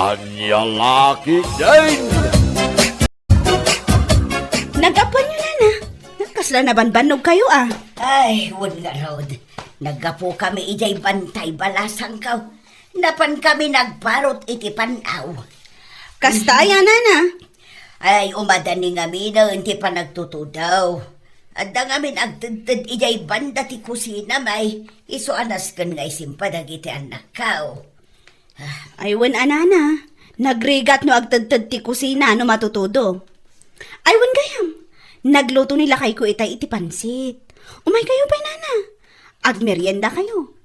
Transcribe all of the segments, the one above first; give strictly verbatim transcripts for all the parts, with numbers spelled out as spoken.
Ania la ketdin? Naggapuanyo, nana. Kasla nabanbannog kayo, a. Ay, wen ngarud. Naggapu kami idiay bantay balasangko. Napan kami nagparut iti pan-aw. Kasta aya, nana? Ay, umadani ngaminen ti panagtutudo. Adda ngamin agtedted idiay banda ti kusina, may isu a nasken nga isimpa dagiti annakko. Ay, wen a, nana. Nagrigat no agtedted ti kusina no matutudo. Ay, wen gayam. Nagluto ni lakayko itay iti pansit. Umay kayo pay, nana. Agmerienda kayo.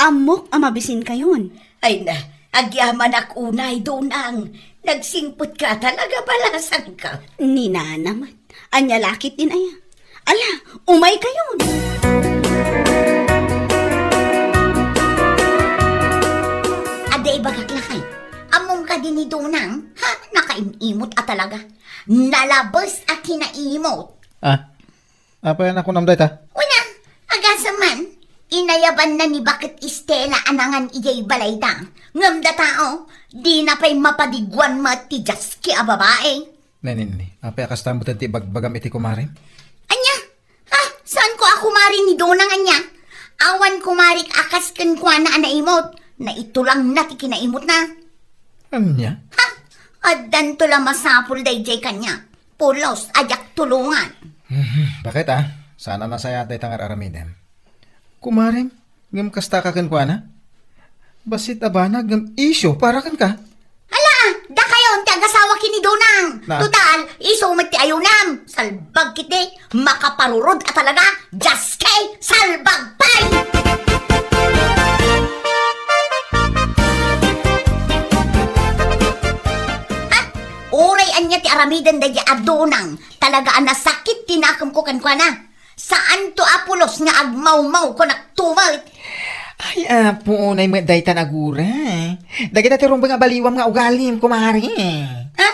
Ammok a mabisin kayon. Ay na, agyamanak unay, Donang. Nagsingpet ka talaga, balasangko. Ni nana met. Ania la ketdin aya? Ala, umay kayon. Adda ibagak lakay. Ammom kadi ni Donang? Ha? Nakaim-imot a talaga. Nalabes a kinaimot. Ah, apay a nakunam dayta? Wen a, agasem man. Inayabanna ni baket Estela a nangan idiay balayda. Ngem data, o, dina pay mapadiguan met ti jaski a babai. Nini, nini. Apay a kasta met ti ibagbagam iti kumarim? Ania? Ha? Saanko a kumari ni Donang, ania? Awan kumarik a kas kenkuana a naimot. Naitulangna ti kinaimotna. Ania? Ha? Addanto la masapul daydiay kaniak. Pulos a diak tulongan. Mhm. Baket a? Saan a nasayaat dayta nga ar-aramidem? Kumarem, ngem kasta ka kenkuana? Bassit a banag ngem isyu para kenka. Ala, dakayon ti agasawa ken ni Donang. Na? Total, isu met ti ayunam. Salbag ketdi, makaparurod a talaga. Jaski, salbag pay! Ha? Uray ania ti aramiden daydiay a Donang, talaga a nasakit ti nakemko kenkuana. Saanto a pulos nga agmawmawko naktumet. Ay, apo, unay met dayta naguray. Dagita ti rumbeng a baliwam nga ugalim, kumare. Ha?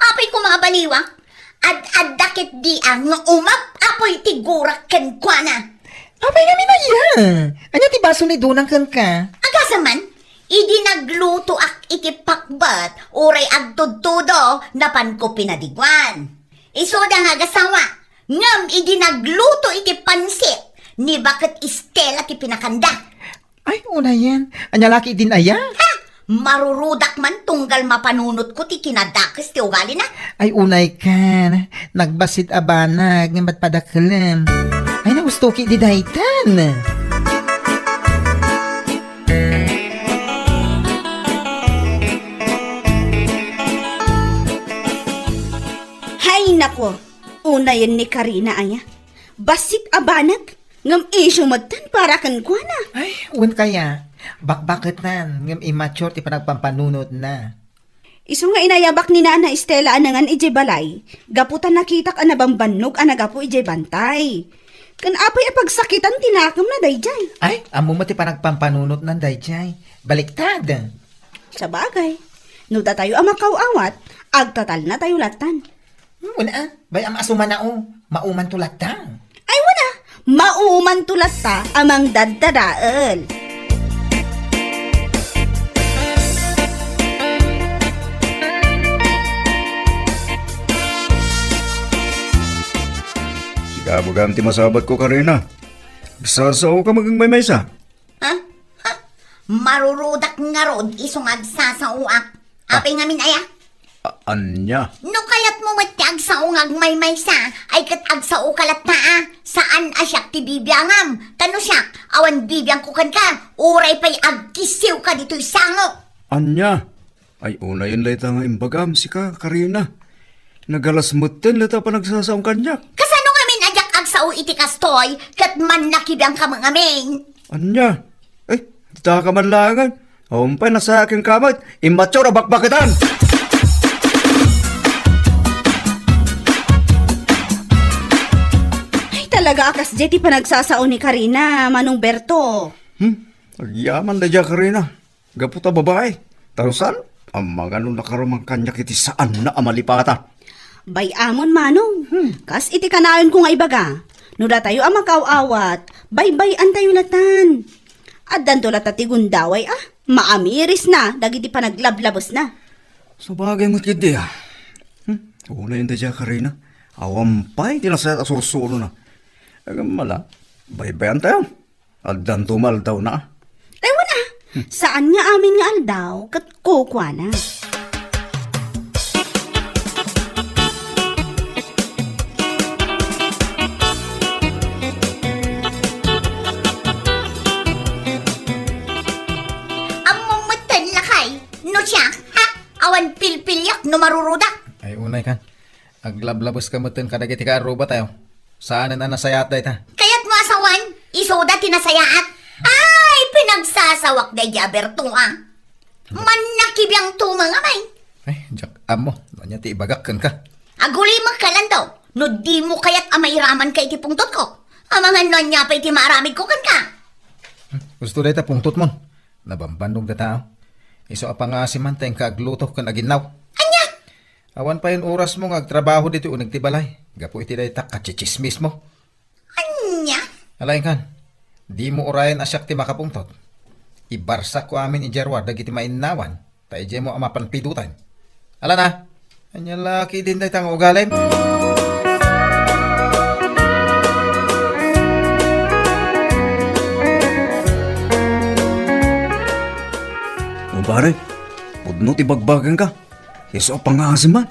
Apay koma a baliwak? Ad-adda ketdi a nga umap-apoy ti gurak kenkuana. Apay ngamin aya? Ania ti basol ni Donang kenka? Agasem man, idi naglutoak iti pakbet, uray agtudtudo, napanko pinadiguan. Isuda nga agasawa, ngem idi nagluto iti pansit, ni baket Estela ti pinakanda. Ay, unayen. Ania la ketdin aya? Ha? Marurudak man tunggal mapanunotko ti kinadakes ti ugalina. Ay, unay ken. Nagbassit a banag nga matpadakelem. Ay, nagusto ketdi daytan. Hay nako, unayen ni Karina aya. Bassit a banag, ngem isyu metten para kenkuana. Ay, wen kaya, bakbaketan, ngem immature ti panagpampanunotna. Isu nga inayabak ni Nana Estela a nangan idiay balay, gapu ta nakitak a nabambannog a naggapu idiay bantay. Ken apay a pagsakitan ti nakemna daydiay? Ay, ammom met ti panagpampanunotnan daydiay. Baliktad. Sabagay, no datayo a makaw-awat, agtatalnatayo lattan. Hmm, wen a, bay-am a sumanao, maumanto latta. Ay, wen a, maumanto latta a mangdaddadael. Sika, baga ti masabatko, Karina. Agsasaoka met maymaysa. Ha? Ha? Marurudak ngarud isu nga agsasaoak. Ah. Apay ngamin aya? A-, ania? No kayatmo met ti agsao nga agmaymaysa, ay ket agsaoka latta a. Saan a siak ti bibiangam. Ta no siak, awan bibiangko kenka, uray pay agkisiwka ditoy sangok. Ania? Ay, unayen dayta nga imbagam, sika, Karina. Nagalas metten dayta panagsasaom kaniak. Kasano ngamin a diak agsao iti kastoy, ket mannakibiangka met ngamin? Ania? Ay, dita ka man laengen. Umpay, nasayaat kenka met. Immature a bakbaketan! Ay, talaga a kasdiay ti panagsasao ni Karina, Manong Berto. Hmm? Agyaman daydiay, Karina. Gapu ta babai. Tarusan, amangan no nakaruman kaniak iti saanna a malipatan. Bay-amon, Manong. Hmm. Kas iti kanayon ko nga ibaga, no datayo a makaw-awat, baybay-antayo latan. Addanto latta ti gundaway a maamirisna dagiti panaglablabesna. Sabagay met ketdi, a. Hmm? Unay daydiay a Karina. Awan pay ti nasayaat a sursurona. Ngem ala, baybayantayo. Addanto nga aldawna, a. Ay, wen, a. Saan nga amin nga aldaw ket kukuana. Ammom metten, lakay, no siak, ha? Awan pilpiliak no marurudak. Ay, unay kan. Aglablabeska metten kadagiti kaarrubatayo. Saanen a nasayaat dayta. Kayatmo a sawen, isuda ti nasayaat. Ay, pinagsasawak daydi a Berto, a. Mannakibiang tumeng, amay. Ay, diak ammo, no ania ti ibagak kenka. Agulimek, Kalando, no dimo kayat a mairamanka iti pungtotko. Amangan no ania pay ti maaramidko kenka. Gusto dayta pungtotmon. Nabambannog dayta, a. Isu a pangngaasim man ta inka agluto ken aginnaw. Ania? Awan payen orasmo nga agtrabaho ditoy uneg ti balay, gapu iti dayta katsitsismismo. Ania? Ala, inkan, dimo urayen a siak ti makapungtot. Ibarsakko amin idiay ruar dagiti mainnawan, ta idiaymo a mapan pidotan. Ala na, ania la ketdin dayta nga ugalim? O pare, pudno ti bagbaganka. Isu a pangngaasim man.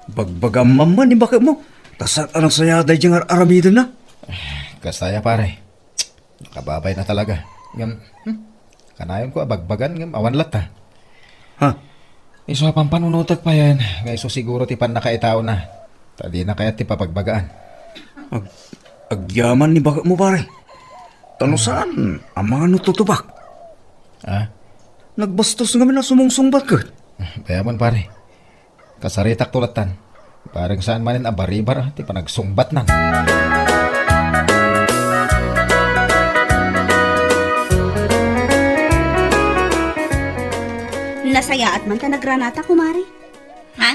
Bagbagam man ni baketmo. Ta saan a nasayaat daydiay nga ar-aramidenna. Kasta aya, pare. Nakababayna talaga. Ngem, hmm, kanayonko a bagbagan ngem awan latta. Ha? Isu a pampanunotek payen, nga isu siguro ti pannakaitaona. Ta dina kayat ti papagbagaan. Ag-, agyaman ni baketmo, pare. Ta no saan, amangan no tutubak. Ah? Nagbastos ngamin a sumungsungbat ket. Bayamon, pare. Kasaritakto lattan. Bareng saan manen a baribar ti panagsungbatnan. Nasayaat man ta nagranata, kumare. Ha?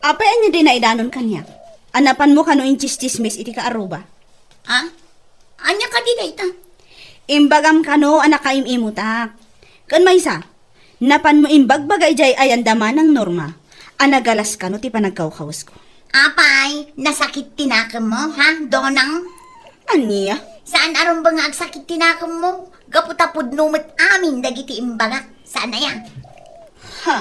Apay ania ti naidanon kaniak? A napanmo kano intsistsismis iti kaarruba? Ha? Ania kadi dayta? Imbagam kano a nakaim-imutak. Ken maysa, napanmo imbagbaga idiay ayanda manang Norma a nagalas kano ti panagkawkawsko. Apay, nasakit ti nakemmo, ha, Donang? Ania? Saan a rumbeng nga agsakit ti nakemmo? Gapu ta pudno met amin dagiti imbagak. Saan aya? Ha?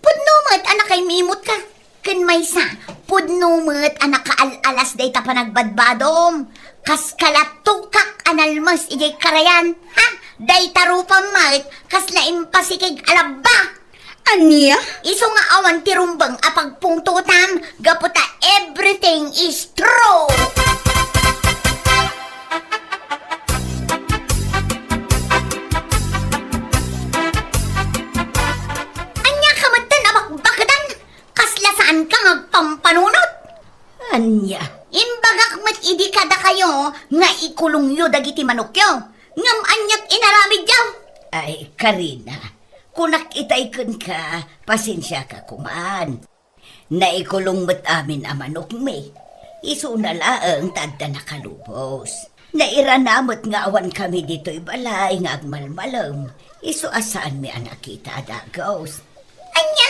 Pudno met a nakaim-imutka. Ken maysa, pudno met a nakaal-alas dayta panagbadbadom. Kas kalatukak a nalmes idiay karayan, ha? Dayta rupam met, kasla impasikeg a labba. Ania? Isu nga awan ti rumbeng a pagpungtotam, gapu ta everything is true. Ania ka metten a bakbakedan? Kasla saanka nga agpampanunot? Ania? Imbagak met idi kadakayo nga ikulongyo dagiti manokyo. Ngem aniat inaramidyo? Ay, Karina, kunak itay kenka, pasensiaka koman. Naikulong met amin a manokmi. Isuna laeng ta adda nakalubos. Nairana met nga awankami ditoy balay nga agmalmalem. Isu a saanmi a nakita a dagus. Ania?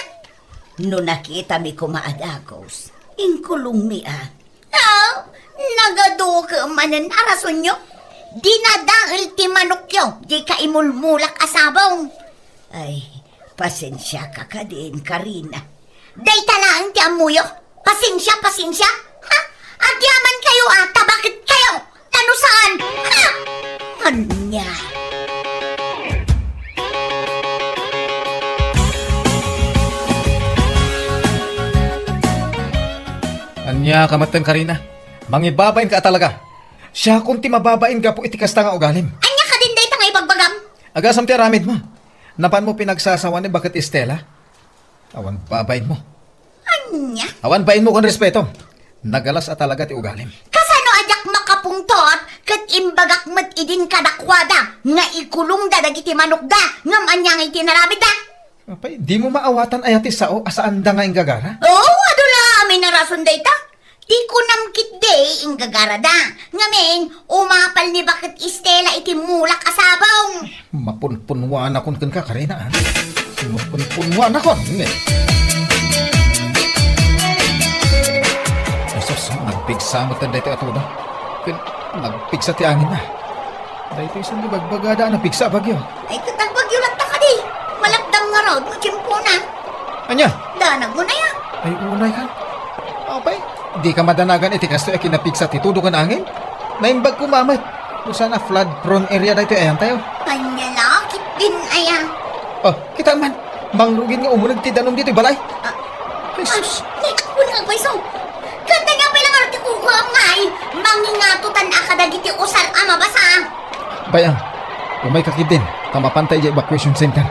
No nakitami koma a dagus, inkulongmi a. Ah, nagadukem manen a rasonyo. Dinadael ti manokyo, di kaimulmulak a sabong. Ay, pasensiaka kadin, Karina. Dayta laeng ti ammoyo. Pasensia, pasensia. Ha? Agyaman kayo, ah, ta bakit kayo? Ta no saan? Ha? Ania? Ania ka metten, Karina? Mangibabain ka talaga. Siakon ti mababain gapu iti kasta nga ugalim. Ania kadin dayta nga ibagbagam? Agasam ti aramidmo. Napanmo pinagsasawan ni baket Estela? Awan babainmo. Ania? Awan bainmo ken respeto. Nagalas a talaga ti ugalim. Kasano a diak makapungtot ket imbagak met idin kadakuada nga ikulongda dagiti manokda ngem ania nga iti inaramidda? Apay, dimo maawatan aya ti sao a saanda nga inggagara? Oo, adu la amin a rason dayta. Ti kunam ketdi, inggagarada. Ngamin, umapal ni baket Estela iti mulak a sabong. Mapunpunwanakon kenka, Karina, a. Punpunpunguan ako, ne. Jesus, nagpigsa met daytoy a tudo. Ken nagpigsa ti anginna. Daytoy isu nga ibagbagada a napigsa a bagyo. Ay, ket agbagyo latta kadi. Malakdang ngarud, no tiempona. Ania? Danag mo na ya. Ay, unay kan. Apay, di ka madanagan iti kastoy a kinapigsa ti tudo ken angin? Naimbag koma met. Usa a flood prone area daytoy ayantayo. Ania la, ket din aya. Oh, kita man. Mangrugin nga umuneg ti danum ditoy balay. Ah, Jesus. Ah, ne, kuna, agpayso. Kanta nga pala nga ti kukuam nga ay, mangingatutan a kadagiti usar a mabasa. Bayam, umay ka ketdin, ta mapanta idiay evacuation center.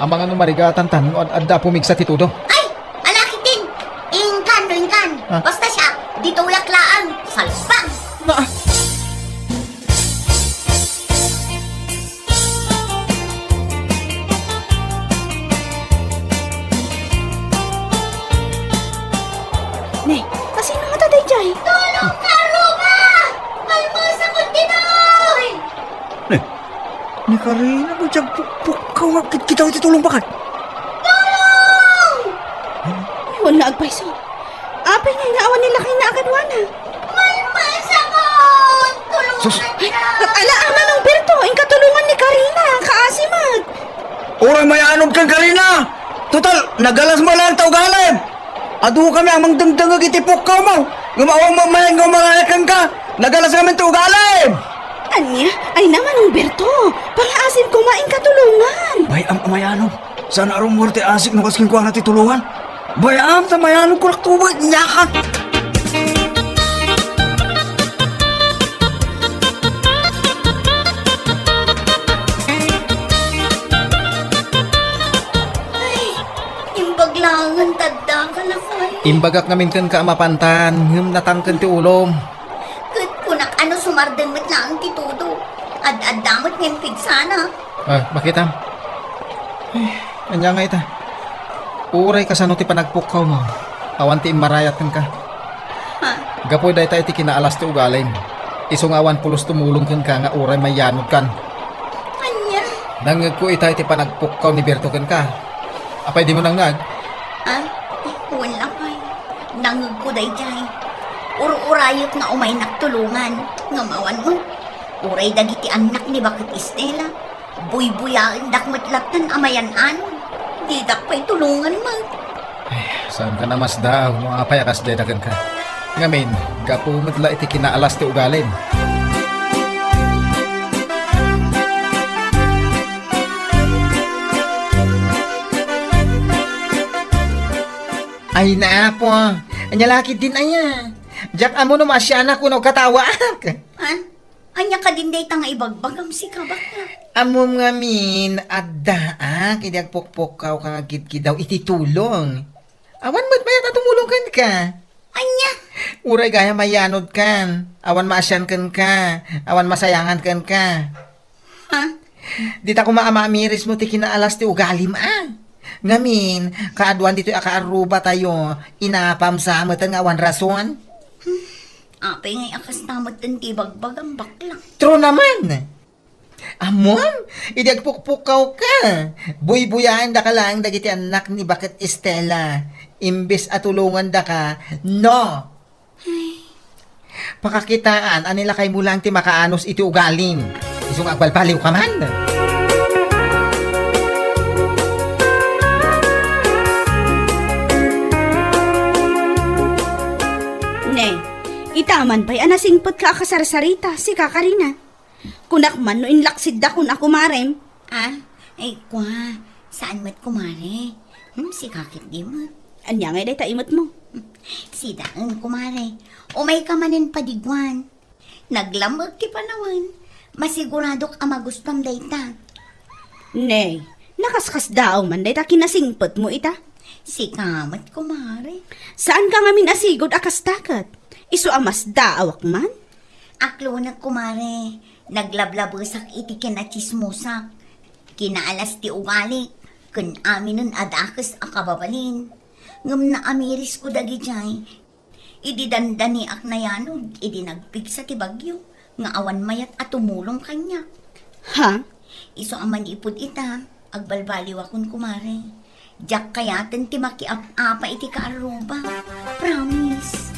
Amangan no marigatan tan no ad-adda a pumigsa ti tudo. Ay, ala ketdin. Inkan, no inkan. Ah. Basta siya, ditoyak laeng, salbag. Na, Ne, kasino ngata daydiay? Tulong, Karuba! Malmasakon ditoy! Ne, ni Karina, diay agpukpukkaw nga agkitkitaw iti tulong, baket. Tulong! Wen nga agpayso. Apay ngay nga awan ni lakayna a kaduana? Malmasakon! Tulungan Sus! Ala, Manong Berto, inka tulongan ni Karina, kaasi met. Uray mayanod kan Karina! Total, nagalas mo lang ta ugalim! Adu kami a mangdengdengeg iti pukkawmo, ngem awan met mayan nga umarayat kenka. Nagalas kami ti ugalim! Ania? Ay na, Manong Berto, pangaasim koma, inka tulongan. Bay-am a mayanod. Saan a rummuar ti asik no kas kenkuana ti tulongan. Bay-am ta mayanod ko naktubo, nyakan. Ay, imbag laeng ta adda ka, lakay. Imbagak ngamin kenka a mapantan, ngem natangken ti ulom. Ket kunak a no sumardeng met laeng ti tudo. Ad-adda met nga impigsana. Ah, baket? Eh, ania ngay ita? Uray kasano ti panagpukkawmo, awan ti immarayat kenka. Ha? Gapu dayta iti kinaalas ti ugalim. Isu nga awan pulos tumulong kenka nga uray mayanodkan. Ania? Nangngegko ita iti panagpukkaw ni Berto kenka. Apay, dimo nangngeg? Ah, wen lakay. Nangngegko daydiay. Ur-urayek nga umaynak tulongan. Ngem awan met. Uray dagiti annak ni Baket Estela. Buybuyaendak met lattan a mayan-anod. Didak pay tulongan met. Ay, saanka a masdaaw no apay a kasdiay dakenka. Ngamin, gapu met la iti kinaalas ti ugalim. Ay, naapo. Ania la ketdin aya? Diak ammo no maasianak wenno katawaak. Ha? Ania kadin dayta nga ibagbagam, sika, bakla? Ammom ngamin, addaak idi agpukpukkawka nga agkidkidaw iti tulong. Awan met mayat a tumulong kenka. Ania? Uray gayam mayanodkan, awan maasian kenka, awan masayangan kenka. Ha? Dita koma a maamirismo ti kinaalas ti ugalim, a. Ngamin, kaaduan ditoy a kaarrubatayo, inapam sa meten nga awan rason. Hmm. Apay ngay a kasta met ti ibagbagam, bakla? True naman! Ammom, idi agpukpukkawka, buybuyaendaka laeng dagiti annak ni Baket Estela. Imbes a tulongandaka, no! Pakakitaan a ni lakaymo laeng ti makaanos iti ugalim. Isu nga agbalbaliwka man. Ne, ita man pay a nasingpetka a kasarsarita, sika, Karina. Kunak man no inlaksiddakon a kumarem. Ah, ay, kua, saan met, kumare? Hmm, sika ketdi met. Ania ngay dayta imetmo? Sidaen, kumare. Umayka manen padiguan. Naglammeg ti panawen. Masiguradok a magustuam dayta. Ne, nakaskasdaaw man dayta kinasingpetmo ita? Sika met, kumare. Saanka ngamin a sigud a kasta ket? Isu a masdaawak man? Aklonek, kumare. Naglablabesak iti kinatsismosak. Kinaalas ti ugalik, ken aminen a dakes a kababalin. Ngem naamirisko dagidiay. Idi dandaniak nayanod, idi nagpigsa ti bagyo, nga awan mayat a tumulong kaniak. Ha? Isu a manipud ita, Agbalbaliwakon, kumare. Diak kayaten ti makiap-apa iti kaarruba. Promise.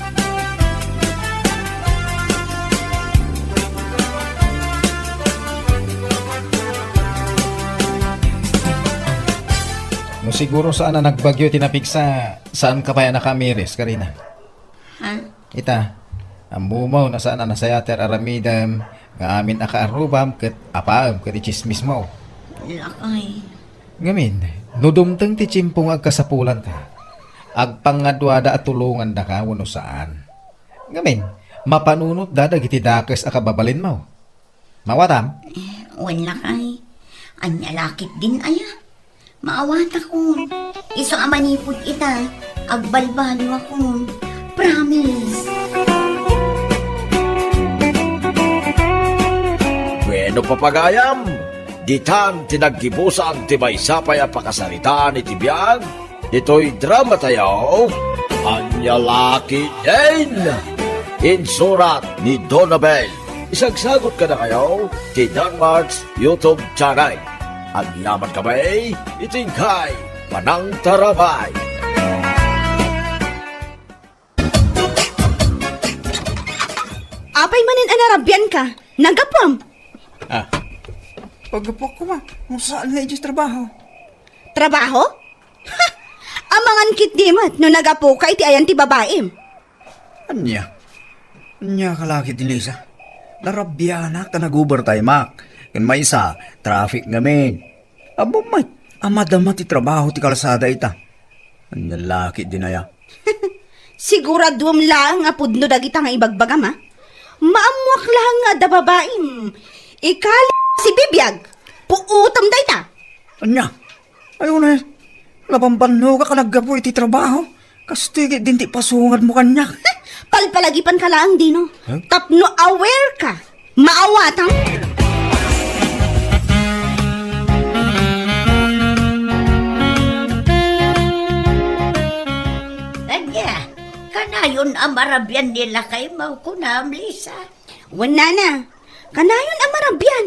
No siguro saan a nagbagyo ti napigsa, saan ka pay a nakaamiris, Karina? Ha? Ita, ammom no saan a nasayaat ti ar-aramidem nga amin a kaarrubam ket apaem ket itsismismo. Lakay. Ngamin, no dumteng ti tiempo nga agkasapulanka, agpangngaduada a tulongandaka wenno saan. Ngamin, mapanunotda dagiti dakes a kababalinmo. Maawatam? Eh, wen lakay. Ania la ketdin aya? Maawatakon. Isu a manipud ita, agbalbaliwakon. Promise. Bueno, papagayam, ditan ti naggibusan ti maysa pay a pakasaritaan iti biag ditoy dramatayo, Ania la ketdin? Insurat ni Donabel. Isagsagut kadakayo ti Danmart's YouTube channel. Agyaman kami iti inkay panangtarabay. Apay manen a narabian ka? Naggapuam? Ah. Paggapuak koma, no saan nga idiay trabaho. Trabaho? Ha! Amangan ketdi met no naggapuka iti ayan ti babaim. Ania? Ania ka la ketdi, Lisa? Narabianak ta nag-overtimeak. Ken maysa, traffic ngamin. Ammom met, a madama ti trabaho ti kalsada ita. Ania la ketdin aya? Siguraduem laeng a pudno dagita nga ibagbagam, a? Maammoak laeng nga adda babaim. Ikali si bibiag. Puutem dayta. Ania? Ay, unay, nabambannogak a naggapu iti trabaho. Kastoy ketdin ti ipasungadmo kaniak. Palpalagipanka laeng, Dino. Huh? Tapno aware ka. Maawatam. Ania, kanayon a marabian ni lakaymo, kunam, Lisa? Wen, nana, kanayon a marabian.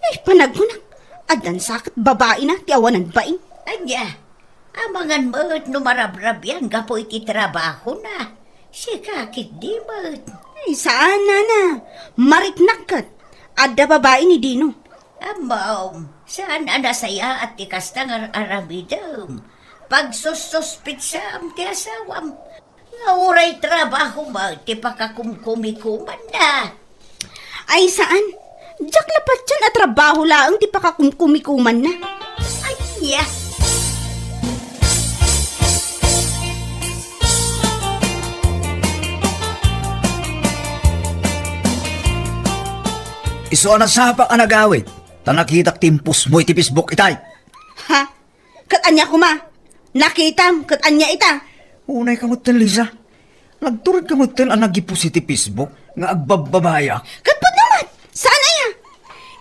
Ay, panagkunak, addan sa ket babaina ti awanan bain. Ania, amangan met no marabrabian gapu iti trabahona. Sika ketdi met. Ay, saan, nana. Mariknak ket. Adda babai ni Dino. Ammom, saan a nasayaat ti kasta nga ar-aramidem. Pagsussuspitsam ti asawam. Nga uray trabaho met ti pakakumkumikumanna. Ay, saan. Diak la patien a trabaho laeng ti pakakumkumikumanna. Ania? Isu a nasapak a nagawid, ta nakitak ti impostmo iti Facebook itay. Ha? Ket ania koma? Nakitam, ket ania ita? Unay ka metten, Lisa. Nagtured ka metten a nagipos iti Facebook nga agbabbabayak. Ket pudno met, saan aya?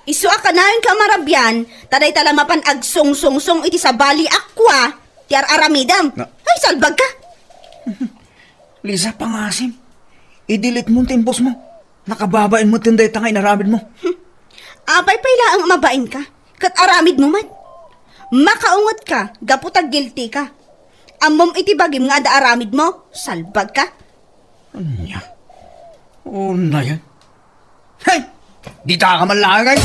Isu a kanayon ka marabian, ta dayta la mapan agsungsungsong iti sabali a kua ti ar-aramidem. Na- Ay, salbag ka! Lisa, pangasim. I-delete mo ti impostmo. Nakababain mo ti dayta nga inaramidmo. Hmm. Apay pay laeng a mabain ka, ket aramidmo met. Makaunget ka, gapu ta guilty ka. Ammom iti bagim nga adda aramidmo, salbag ka. Ania? Unayen. Hey! Dita ka man laeng, ay!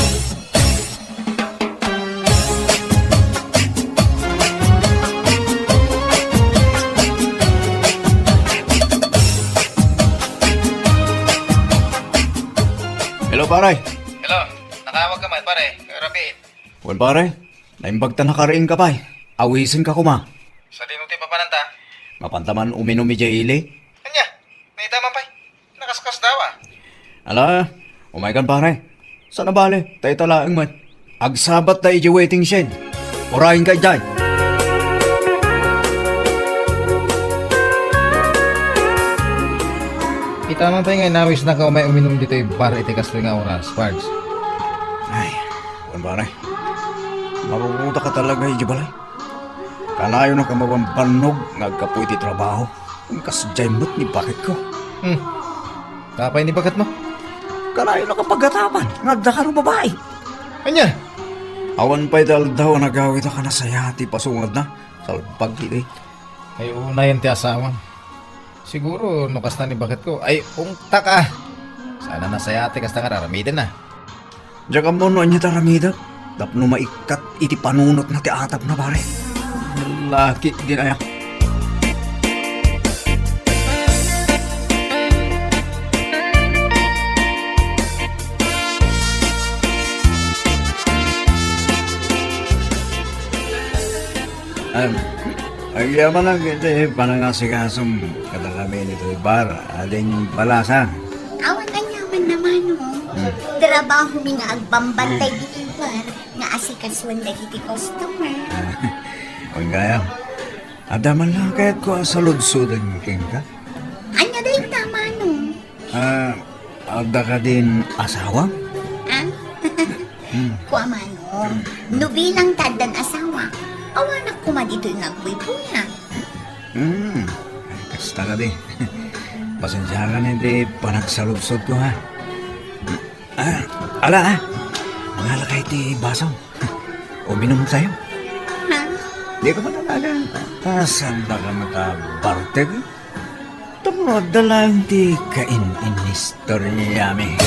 Hello, pare. Hello, nakaawag ka man, pare. Rapiid. Wen, pare, naimbag ta nakariing ka pay. Awisen ka koma. Sadino ti papananta? Mapanta man uminum idiay ili. Ania? Naita man pay? Nakaskas daw, a. Ala, umaykan, pare. Saan a bale, ta ita laeng met. Agsabat ta idiay waiting shed. Urayen ka idiay. Ita man pay nga inawisnaka umay uminum ditoy bar iti kastoy nga oras, Pards. Ay, wen, pare. Maruruda ka talaga idiay balay. Kanayon a kamabambannog nga aggapu iti trabaho. Kasdiay met ni baketko. Hmm. Apay ni baketmo? Kanayon a kapagatapan nga adda kano babai. Ania? Awan pay ti aldaw a nagawid a kanasayaat ti pasungadna. Salbag idi. Ay, unayen ti asawam. Siguro, no kasta ni baketko, ay, ungtak a. Saan a nasayaat ti kasta nga ar-aramidenna. Diak ammo no ania ti aramidek tapno maikkat iti panunotna ti atapna, pare. Laki din aya. Em, agyamanak iti panangasigasum kadakami ditoy bar, Ading Balasa. Awan aniaman a, Manong. Hmm. Trabahomi nga agbambantay ditoy bar nga asikasuen dagiti customer. Wen gayam. Adda man la kayatko a saludsoden kenka? Ania dayta, Manong? Ah, adda kadin asawam? Ah? Hmm. Kua, Manong, no bilang ta addan asawa, awanak koma ditoy nga agbuybuya. Hmm, kasta kadi. Pasensiakan iti panagsaludsodko, ha? Ah, ala, ah. Mangalakay ti basom. Uminum tayo. Ha? Di ka matalaga. Saan ba ka makabarteg? Tapno adda laeng ti kain-inistoriami.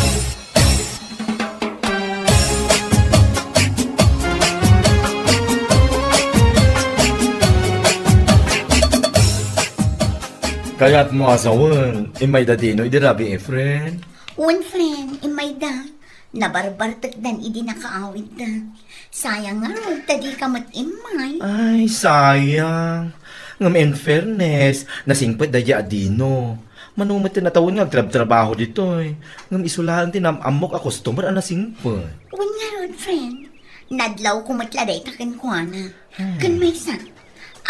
Kayatmo a sawen, immayda Dino idi rabii, friend? Wen, friend, immayda. Nabarbartekdan idi nakaawidda. Sayang ngarud ta dika met immay. Ay, sayang. Ngem in fairness, nasingpet daydiay a Dino. Mano met ti natawen nga agtrabtrabaho ditoy. Ngem isu laeng ti naam-ammok a customer a nasingpet. Wen ngarud, friend. Nadlawko met la dayta kenkuana. Hmm. Ken maysa,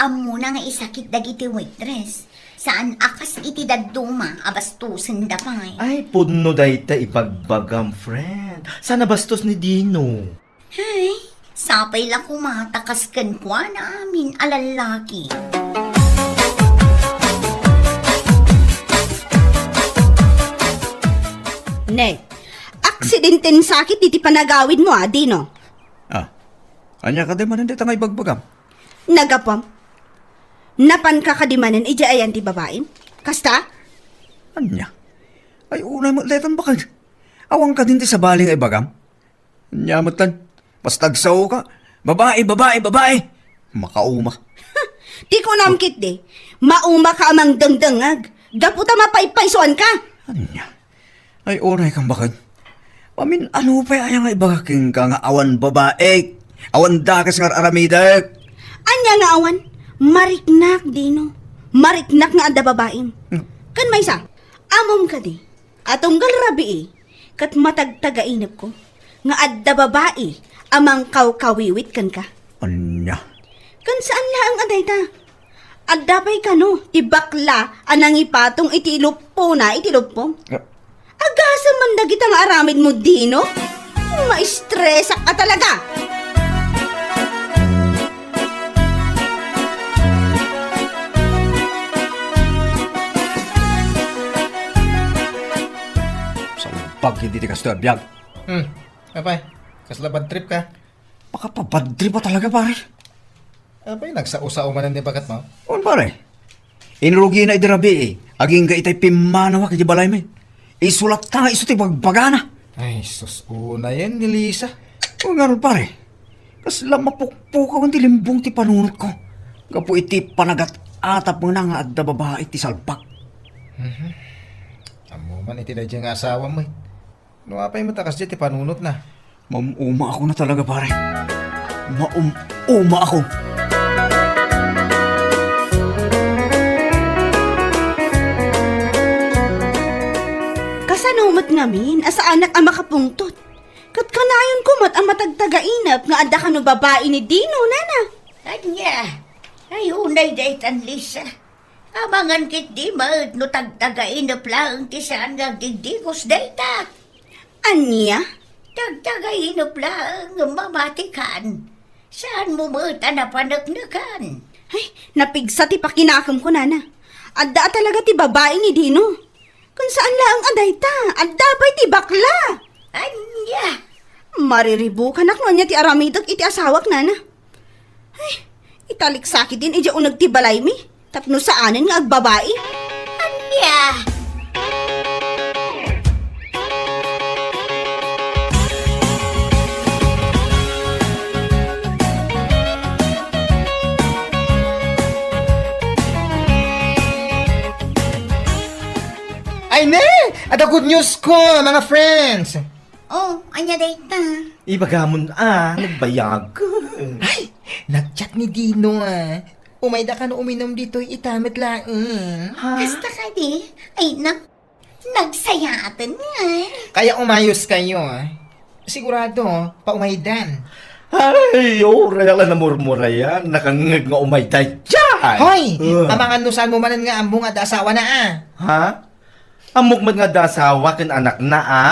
ammona nga isakit dagiti waitress. Saan a kas iti dadduma a bastosenda pay. Ay, pudno dayta ibagbagam, friend. Saan a bastos ni Dino? Ay, sapay la koma ta kas kenkuana amin a lallaki. Ne, aksidenten sakit iti panagawidmo, a, Dino? Ah, ania kadi manen dayta nga ibagbagam? Nagapam. Napanka kadi manen idiay ayan ti babaim? Kasta? Ania? Ay, unay met daytan, baket. Awan kadin ti sabali nga ibagam? Ania metten? Basta agsaoka, "Babai, babai, babai!" Makauma. Ti kunam ketdi, maumaka a mangdengdengngeg, gapu ta mapaypaysuanka. Ania? Ay, unay kan, baket. Mamin-ano pay aya nga ibaga kenka nga awan babai, awan dakes nga ar-aramidek? Ania nga awan? Mariknak, Dino. Mariknak nga adda babaim. Hmm. Ken maysa, ammom kadi a tunggal rabii ket matagtagainepko nga adda babai a mangkawkawiwit kenka. Ania? Ken saan laeng a dayta. Adda pay kano ti bakla a nangipatong iti iluppona iti luppom. Ah. Agasem man dagita nga aramidmo, Dino? Maistresak a talaga! Salbag iti kastoy a biag. Hmm. Apay, kasla bad trip ka? Makapabad trip a talaga, pare. Apay, nagsao-sao manen ti baketmo? On, pare. Inrugina idi rabii, agingga itay pimmanawa iti balaymi. Isu latta nga isu ti bagbagana. Ay, sus, unayen ni Lisa. O, ngarud, pare. Kasla mapukpukawan ti limbong ti panunotko. Gapu iti panagat-atapna nga adda babai ti salbag. Mhm. Ammo man iti daydiay nga asawam, eh. No apay met a kasdiay ti panunotna? Maum-uma ako na talaga, pare. Maum-uma ako. Kasano met ngamin a saanak a makapungtot? Ket kanayonko met a matagtagainep nga adda kano babai ni Dino, nana? Ania? Ay, unay daytan, Lisa. Amangan ketdi met no tagtagainep laeng ti saan nga agdigdigos dayta. Ania? Tagtagainep laeng ngem mamatikan. Saanmo met a napaneknekan. Ay, napigsa ti pakinakemko, nana. Adda a talaga ti babai ni Dino. Ken saan laeng a dayta, adda pay ti bakla. Ania? Mariribukanak no ania ti aramidek iti asawak, nana. Ay, italiksakit din idiay uneg ti balaymi tapno saanen nga agbabai. Ania? Ay, ne! Adda good news ko, mga friends! Oh, ania dayta? Ibagamon a, nagbayag. Ay, nag-chat ni Dino a. Umayda kano uminom ditoy ita met laeng. Ha? Kasta kadi? Ay, na, nagsayaaten nga. Kaya umayos kayo, ah. Sigurado, paumaydan. Ay, uray la namurmurayan, nakangngeg nga umayda diay. Hoy! Ah. Amangan no saan mo manen nga ammo nga adda asawana, ah. Ha? Ammok met nga adda asawa ken anakna, a?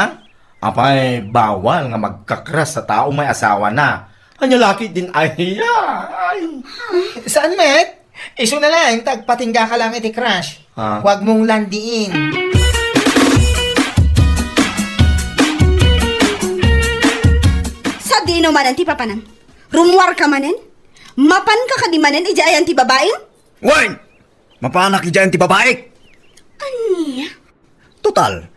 Apay, bawal nga magka-crush a tao may asawana. Ania la ketdin aya, ay. Saan met? Isuna laeng ta agpatingga ka lang iti crush. Ha? Huwag mong landiin. Sadino manen ti papanam? Rummuar ka manen? Mapan ka kadi manen idiay ayan ti babaim? Wen! Mapanak idiay ayan ti babaik! Ania? Total,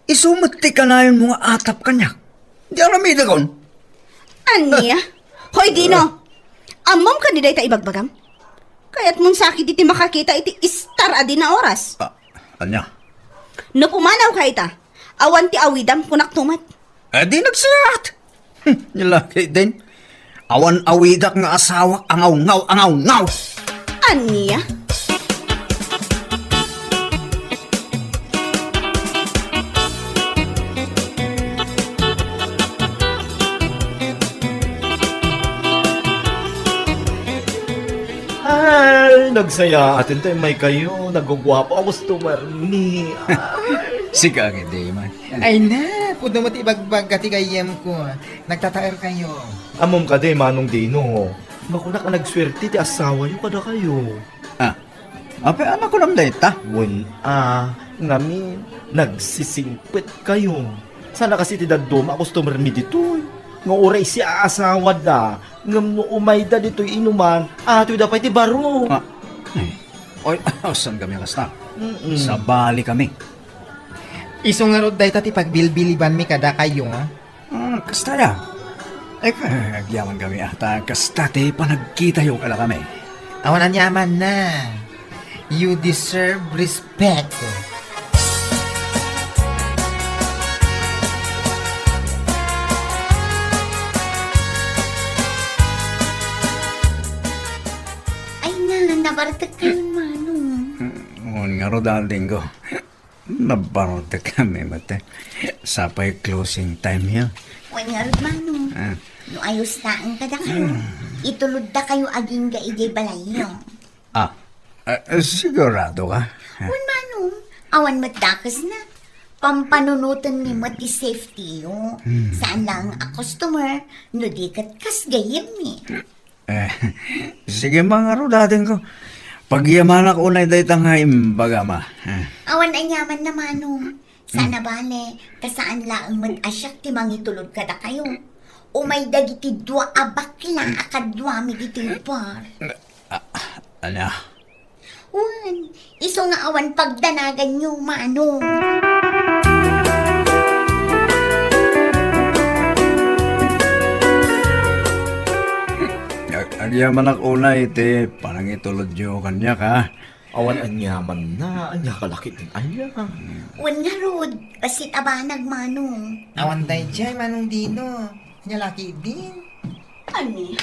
isu met ti kanayon mo nga atap kaniak. Di aramidekon. Ania? Hoy, Dino! Ammom kadi dayta ibagbagam? Kayatmon sakit iti makakita iti star a dina oras. Ah, ania? No pumanaw ka ita, awan ti awidam, kunak tumat. Eh, di nagsiat! Hmm, lalaki din. Awan awidak nga asawak angawngaw, angawngaw! Ania? Ay, nagsayaaten ti immay kayo. Naguguapo a customer mi. Ay. Sika, agidi, man. Ay na, pudno mo ti ibagbagga ti gayyem ko. Nagtataer kayo. Ammom kadi, Manong Dino, makunak a nagsuerte ti asawayo kadakayo. Ah, apay a makunam dayta? Wen a, ngamin, nagsisingpet kayo. Sana kasi ti dadduma a customer mi ditoy. Nga uray siya aasawada, ngem no umayda ditoy inuman, atoyda pay ti baro. Ah, eh. Oy, saan kami kasta? Mm-mm. Sabali kami. Isu ngarud dayta ti pagbilbilibanmi kadakayo, ha? Hmm, kasta ya. Eh, agyaman kami ata, kasta ti panagkitayo kadakami. Awan aniamanna. You deserve respect. Ay na, nabartek kayon, Manong. Hmm, ngarud, darling ko. Nabartek kami, mate. Sapay closing time ya. Wen ngarud, Manong. Ah. No ayos laeng kadakayo, itulodda kayo agingga idiay balayyo. Ah, eh, sigurado ka? Wen, Manong. Awan met dakesna. Pampanunotenmi met ti safety yo. Hmm. Saan laeng a customer, no di ket kas gayyemmi. Eh, sige, mangarud, darling ko. Pagyamanak unay dayta nga imbagam, ah. Eh. Awan aniamanna, Manong. Saan a bale, ta saan laeng met a siak ti mangitulod kadakayo. Umay dagiti dua a bakla a kaduami ditoy bar. Ah, ala. Wen, isu nga awan pagdanaganyo, Manong. Ag-, agyamanak unay iti panangitulodyo kaniak, ha? Awan aniamanna, ania kalaki ti aya. Wen ngarud, bassit a banag, Manong. Awan daydiay, Manong Dino. Ania laki din? Ani?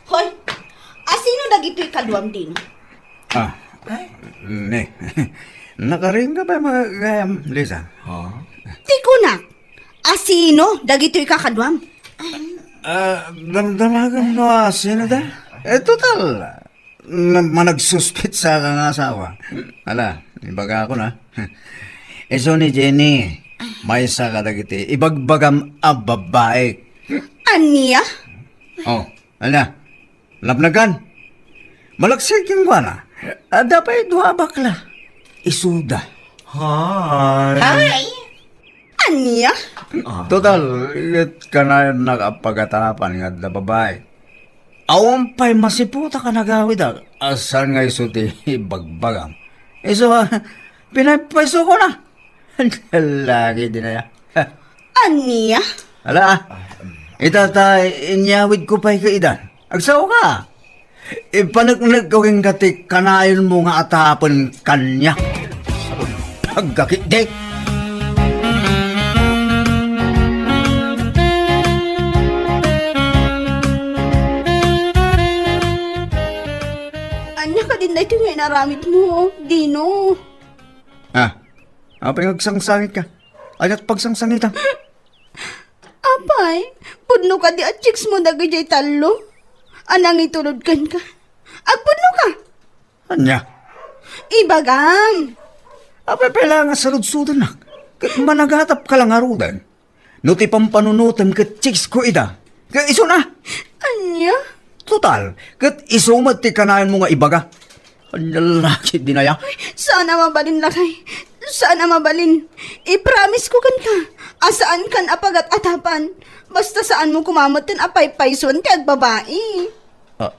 Hoy, asino dagitoy kaduam, Dino? Ah, ay, ne. Nakaring ka ba, mga gayam, Lisa? Ha? Ti kunak, asino dagitoy kakaduam? Ah, damdamagan no asino da? Eh, total, na, managsuspetsa ka nga asawa. Ala, ibaga ko na. Isu ni Jenny, maysa kadagiti ibagbagam a babaik. Ania? Oh, ala, napnagan. Malaksid kenkuana. Adda pay dua a bakla. Isuda. Hi. Hi. Ania? Total, ket kanayon nga apagatapan nga adda babai. Awan pay masiputak a nagawidak, a saan nga isu ti ibagbagam. Isu, ah, pinaypayso ko na. Lagi din aya. Ania? Ala, ah. Ita ta, inyawid ko pay ka idan. Agsaw ka. Ipaneknek ko kenka ti kanayonmo nga atapen kania. Pagkakitdik. Ania kadin daytoy nga inaramidmo, Dino? Ah, apay nga agsangsangit ka? Aniat pagsangsangitam? Apay, pudno kadi a chicks mo dagidiay tallo? A nangitulod kenka? Agpudno ka? Ania? Ibagam. Apay pay la nga sarudsudannak? Ket managatapka la ngaruden. No ti pampanunotem ket chicks ko ida, ket isu na. Ania? Total, ket isu met ti kanayonmo nga ibaga. Ania la ketdin aya? Saan a mabalin, lakay. Saan a mabalin. I-promise ko kenka a saankan a pagat-atapan. Basta saanmo koma metten a paypayson ti agbabai. Ah,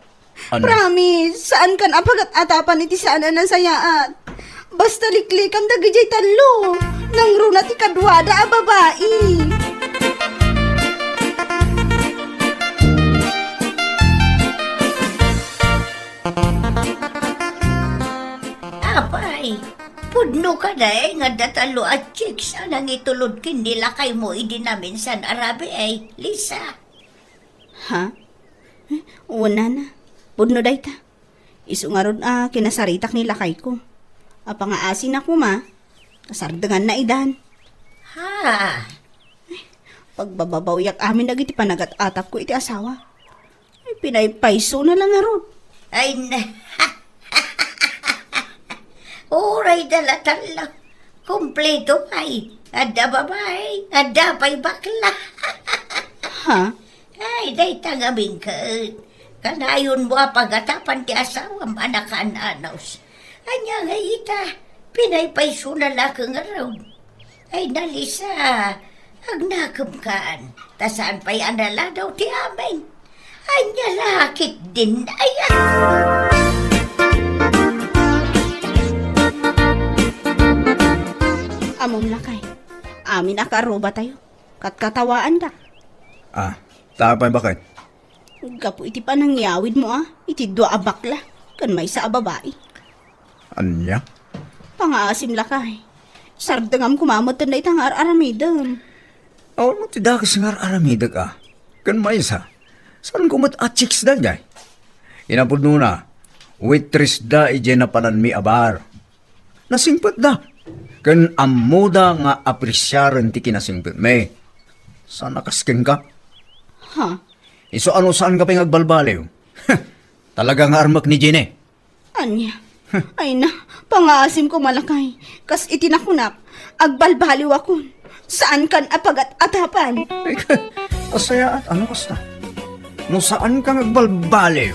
ano? Promise, saankan a pagat-atapan iti saan a nasayaat. Basta liklikam dagidiay tallo. Nangruna ti kaduada a babai. Apay, pudno kadi nga adda tallo a chicks a nangitulod ken ni lakaymo idi naminsan a rabii, Lisa? Ha? Eh, wen, nana. Pudno dayta. Isu ngarud a kinasaritak ni lakayko. Apay nga asinna koma, kasardenganna idan. Ha? Pagbababawiak amin dagiti panagat-atapko iti asawa. Ay, pinaypaysona la ngarud. Ay, na-, uray da la tallo. Kompleto pay. Adda babai, adda pay bakla. Ha? Ay, dayta ngamin ket kanayonmo a pagatapan ti asawam a nakaan-anos. Ania nga ita, pinaypaysona la ket ngarud. Ay, Nalisa, agnakemkan, ta saan pay a naladaw ti amin. Ania la ketdin aya? Ammom, lakay, amin a kaarrubatayo, katkatawaandak. Ah, ta apay, baket? Gapu iti panangyawidmo a iti dua a bakla ken maysa a babai. Ania? Pangaasim, lakay. Sardengam koma metten dayta nga ar-aramidem. Awan met ti dakes nga ar-aramidek a. Ken maysa, saanko met a chicks daydiay. Inapudnona, waitress da idiay napananmi a bar. Nasingpetda. Ken ammoda nga apresiaren ti kinasingpetmi. Saan a kas kenka? Ha? Isu a no saanka pay nga agbalbaliw. Talaga nga armek ni Jenny. Ania? Ay na, pangaasim koma, lakay. Kas iti nakunak, agbalbaliwakon. Saankan a pagat-atapan. Ay, kasayaat, ano kasta? No saanka nga agbalbaliw,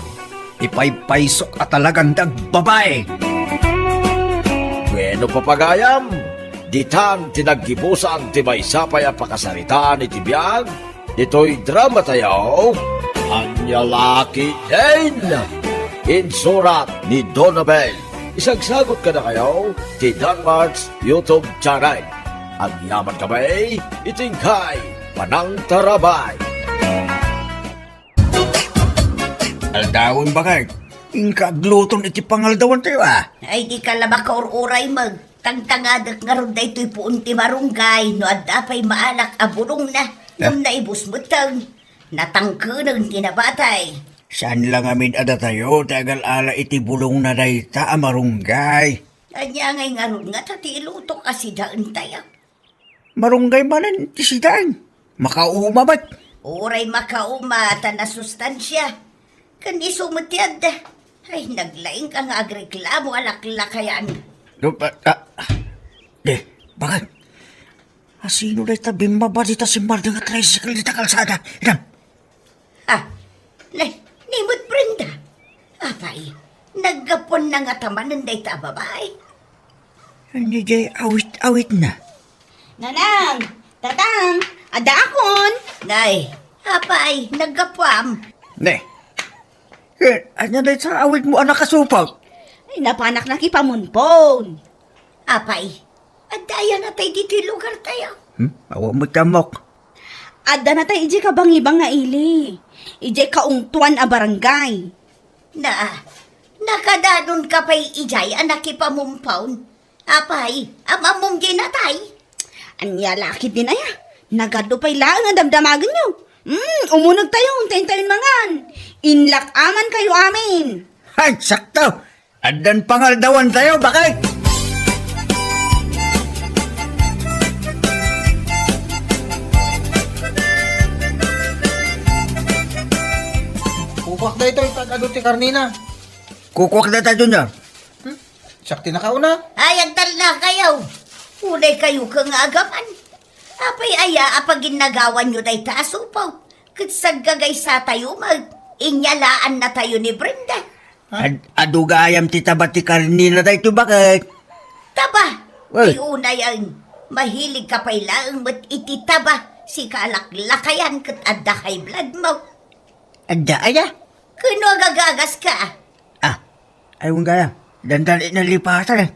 ipaypaysok a talagan ti agbabai. Bueno, papagayam, ditan ti naggibusan ti maysa pay a pakasaritaan iti biag ditoy dramatayo, Ania la ketdin. Insurat ni Donabel. Isagsagut kadakayo ti Danmart's YouTube channel. Agyaman kami iti inkay panangtarabay. Aldawen, baket. Inka agluton iti pangaldawantayo, a. Ay, dika la makaur-uray, Meg. Tangtangadek ngarud daytoy puon ti marunggay no adda pay maalak a bulongna. Ah. Ngem naibus metten. Natangkenen ti nabatay. Saan la ngamin a datayo ti agal-ala iti bulongna dayta a marunggay? Ania ngay ngarud ngata ti ilutok a sidaentayo? Marunggay manen ti sidaen. Makauma met. Uray makauma ta nasustansia. Ken isu met ti adda. Ay, naglaingka nga agreklamo a laklakayan. Do-, ah, ah, di, baket? Asino dayta bimmaba dita simmardeng a tricycle dita kalsada? Inam. Ah, ne, ni met Brenda. Apay, naggapuanna ngata manen dayta a babai. Ania diay awit-awitna? Nanang, Tatang, addaakon. Nay, apay, naggapuam? Ne. Eh, ania dayta awidmo a nakasupot? Ay, napanak nakipamunpon. Apay, adda aya natay ditoy lugartayo? Hmm? Awan met ammok. Adda natay idiay kabangibang nga ili. Idiay kaungtoan a barangay. Na, nakadanonka pay idiay a nakipamumpon? Apay, am-ammom diay natay? Ania la ketdin aya? Nagadu pay laeng a damdamagenyo. Hmm, umunegtayo, intayon tayon mangan. Inlak-amankayo amin. Hay, sakto! Addan pangaldawantayo, bakit? Kukuak daytoy, tagado ti karnina. Kukuak dayta, Junior. Hmm? Siak ti nakauna. Ay, agtalnakayo. Unaykayo nga agapan. Apay aya a paginnagawanyo dayta a supot? Ket saggagaysatayo met, inyalaannatayo ni Brenda. Ha? Ad-, adu gayam ti taba ti karnina daytoy, bakit? Taba? Well. Ay, unayen, mahiligka pay laeng met iti taba, sika a laklakayan ket adda high blood mo. Adda aya? Ken no agagagas ka? Ah, ay, wen gayam. Dandani nalipasan, eh.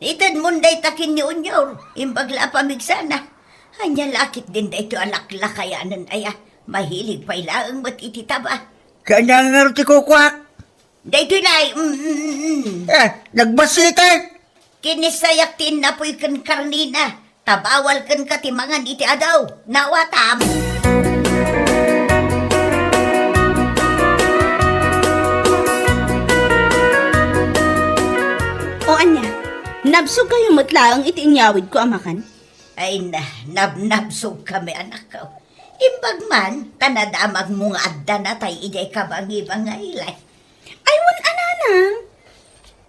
Itedmon dayta ken ni Unyor, imbag la a pamigsana. Ania la ketdin daytoy a laklakayanen aya, mahilig pay laeng met iti taba. Kaanya nga ngarud ti kukuak? Daytoy lay, mm, mm, mm. Eh, nagbasitek! Kinisayak ti innapoy ken karnina, ta bawal kenka ti mangan iti adu. Nawatam? O ania, nabsogkayo met laeng iti inyawidko a makan? Ay na, nabnabsogkami, anakko. Imbag man, ta nadamagmo nga adda natay idiay kabangibang nga ili. Ay, wen a, nanang.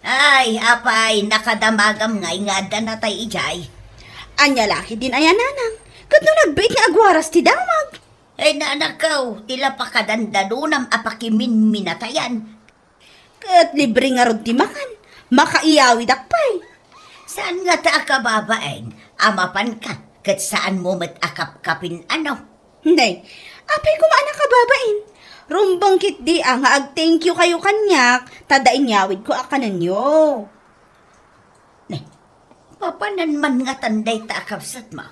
Ay, apay, nakadamagam ngay nga adda natay idiay. Ania la ketdin aya, nanang? Ket no nagbiit nga agwaras ti damag? Ay, nanakko, ti la pakadandanuam a pakiminminatayan. Ket libre ngarud ti makan, makaiyawidak pay. Saan ngata a kababain a mapanka ket saanmo met a kapkapin, ano? Nay, apay koma a nakababain. Rumbeng ketdi a nga ag-thank you kayo kaniak ta adda inyawidko a kanenyo. Ne, papanan man ngatan dayta a kabsatmo?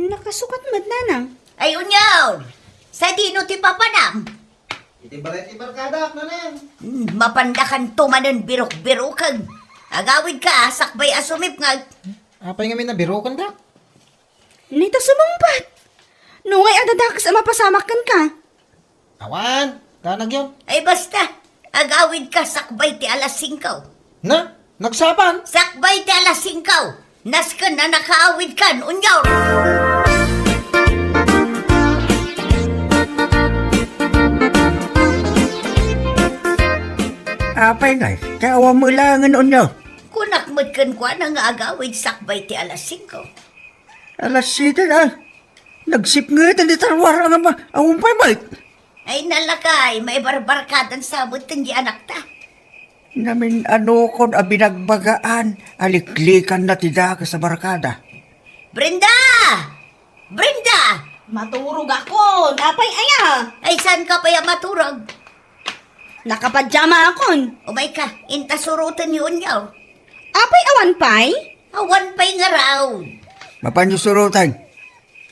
Nakasukat met, nanang. Ay, Unyor! Sadino ti papanam? Iti balay ti barkadak, nanang. Hmm, mapandakanto manen birok-biroken. Agawidka, sakbay a sumipngeg. Apay ngamin a birokendak? Nita sumungbat. No ngay adda dakes a mapasamak kenka. Awan, danagyo. Ay basta, agawidka sakbay ti alas singko. Na, nagsapan? Sakbay ti alas singko. Nasken a nakaawidkan, Unyor. Apay ngay, ta awan mo ilangen, Unyor. Kunak met kenkuana nga agawid sakbay ti alas singko. Alas siete na. Nagsipngetan ti taruar nga ma-, awan pay met. Ay, nalakay, maibarbarkadan sa met ti anakta. Namin-anokon a binagbagaan, aliklikan na ti dakes a barkada. Brenda! Brenda! Maturog ako. Napay aya? Ay, saan ka pa ya maturog? Nakapajama akon. Umay ka, inta suroten ni Unyaw. Apay awan pay? Awan pay nga raw. Mapanyo suroten.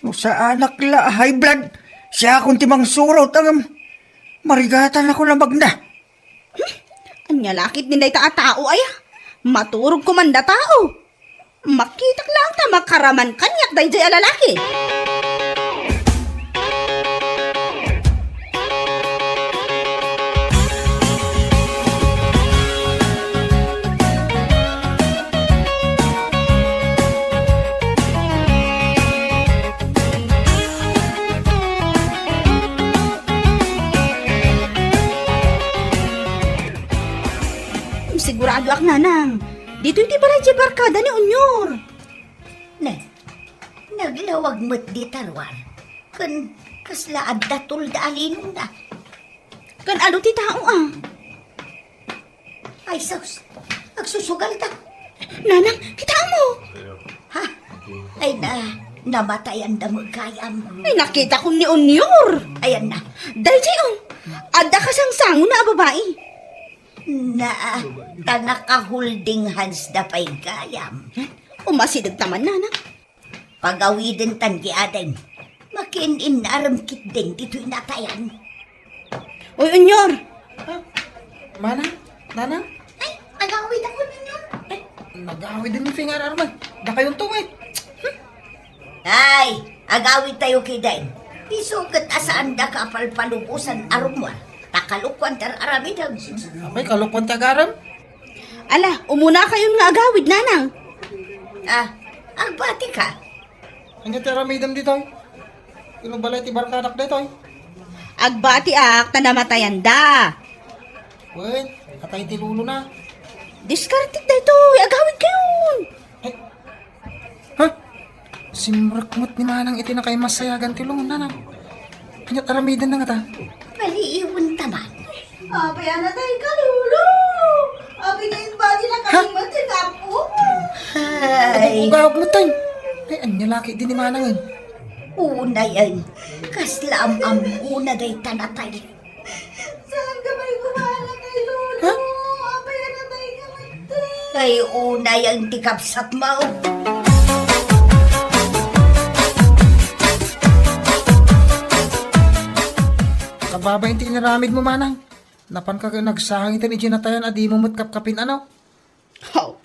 No saanak la a high blood, siakon ti mangsurot, ngem marigatan ako na magna. Hmm? Ania la ketdin dayta a tao aya? Maturog ko man da tao. Makitak laeng ta makaraman kaniak daydiay a lalaki. Siguradoak, nanang, ditoy ti balay ti barkada ni Unyor. Ne, naglawag met di taruar. Ken kasla adda tolda a linongda. Ken adu ti tao, a? Ay, sus. Agsusugal ta. Nanang, kitaem mo? Ha? Ay na. Namatayanda met gayam. Ay, nakitakon ni Onyor. Ayanna. Daydiay, o. Adda kasangsangoanna a babai. Na, ta naka-holding hands da pay gayam. Umasidegta man, nanang. Pagawidentan ti aden. Makin-inarem ketdin ditoy natayan. Uy, Onyor! Ha? Manang? Nanang? Ay, agawidakon, Onyor. Ay, nagawiden ni Fingar Arman. Dakayonto, eh. Ay, agawidtayo ketdin. Isu ket a saandaka a palpalubosan a rummuar. Ta kalokuan ti ar-aramidem. Apay, kalokuan ti agarem? Ala, umunakayon nga agawid, nanang. Ah, agbatika. Ania ti aramidem ditoy? Ino balay ti barkadak ditoy? Agbatiak ta namatayanda. Wen, atay ti lolona. Diskartek daytoy, agawidkayon. Ay. Ha? Simrek met ni Manang iti nakaimasayagan ti lungon, nanang. Ania ti aramidenna ngata? Paliiwenta man. Apay a natayka, Lolo? Apay nga inbati na kami met ti kapo? Ay. Agugawag met, tay. Ay, ania la ketdi ni Manangen? Unayen, kasla am-ammona dayta natay. Saan ka pay gumala kay Lolo? Ha? Apay a natayka met, tay. Ay, unayen ti kabsatmo. Kababain ti inaramidmo, Manang. Napanka ket nagsangiten idiay natayan a dimo met kapkapin, ano? Haw,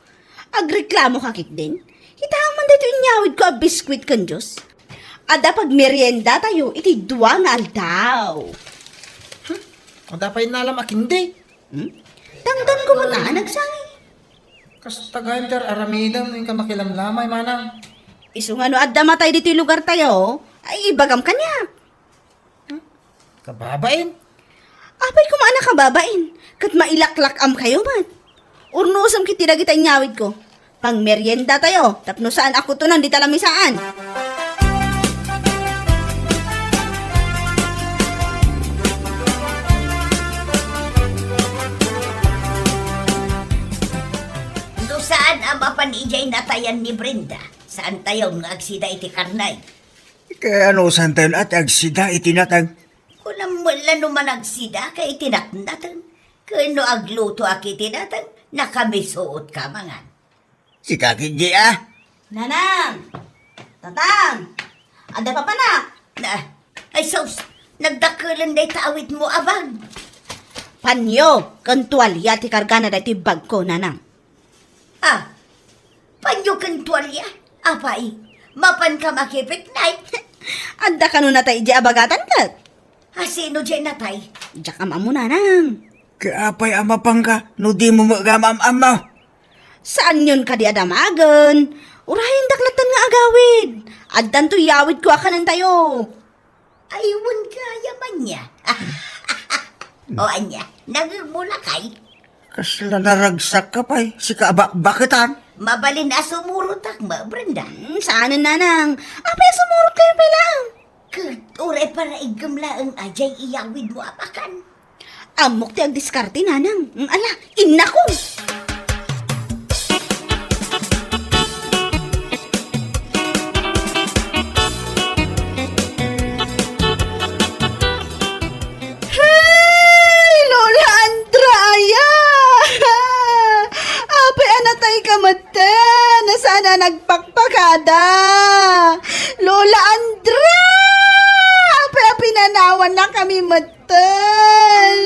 agreklamoka ketdin? Kitaem man daytoy inyawidko a biskuit ken juice. Adda pagmeriendatayo iti dua nga aldaw. Hmm? Adda pay innalam a kindi. Hmm? Tangdanko met a nagsangit. Kasta gayam ti ar-aramidem, inka makilamlamay, Manang. Isu nga no adda matay ditoy lugartayo, ay ibagam kaniak. Hmm? Kababain? Apay koma a nakababain, ket mailaklak-amkayo met. Urnosem ketdi dagita inyawidko. Pangmeriendatayo, tapno saan a kutonen dita lamisaan. No saan a mapan idiay natayan ni Brenda, saantayon nga agsida iti karne. Ket no saantayon a ti agsida iti nateng? Kunam met la no managsidaka iti natnateng. Ken no aglutoak iti nateng, nakamisuotka mangan. Sika ketdi a? Nanang! Tatang! Adda papanak? Na, ay sus, nagdakkelen dayta awitmo a bag. Panyo ken tualia ti kargana daytoy bagko, Nanang. Ah, panyo ken tualia? Apay, mapanka makipiknik? Adda kano natay idiay abagatan ket? A sino diay natay? Diak am-ammo, Nanang. Ket apay a mapanka no dimo met am-ammo? Saanyon kadi a damagen? Urayendak latta nga agawid. Addanto yawidko a kanentayo. Ay, wen gayam ania. O ania, nangngegmo lakay? Kasla naragsakka pay, sika a bakbaketan. Mabalin a sumurotak met, Brenda. Hmm, saanen, Nanang. Apay a sumurotkayo pay laeng? Ket uray paraiggem laeng a diay iyawidmo a pakan. Ammok ti agdiskarte, Nanang. Mm, ala, innako! Hey, Lola Andra, aya! Apay a natayka metten? Saan a nagpakpakada? Lola Andra! Apay a pinanawannakami metten?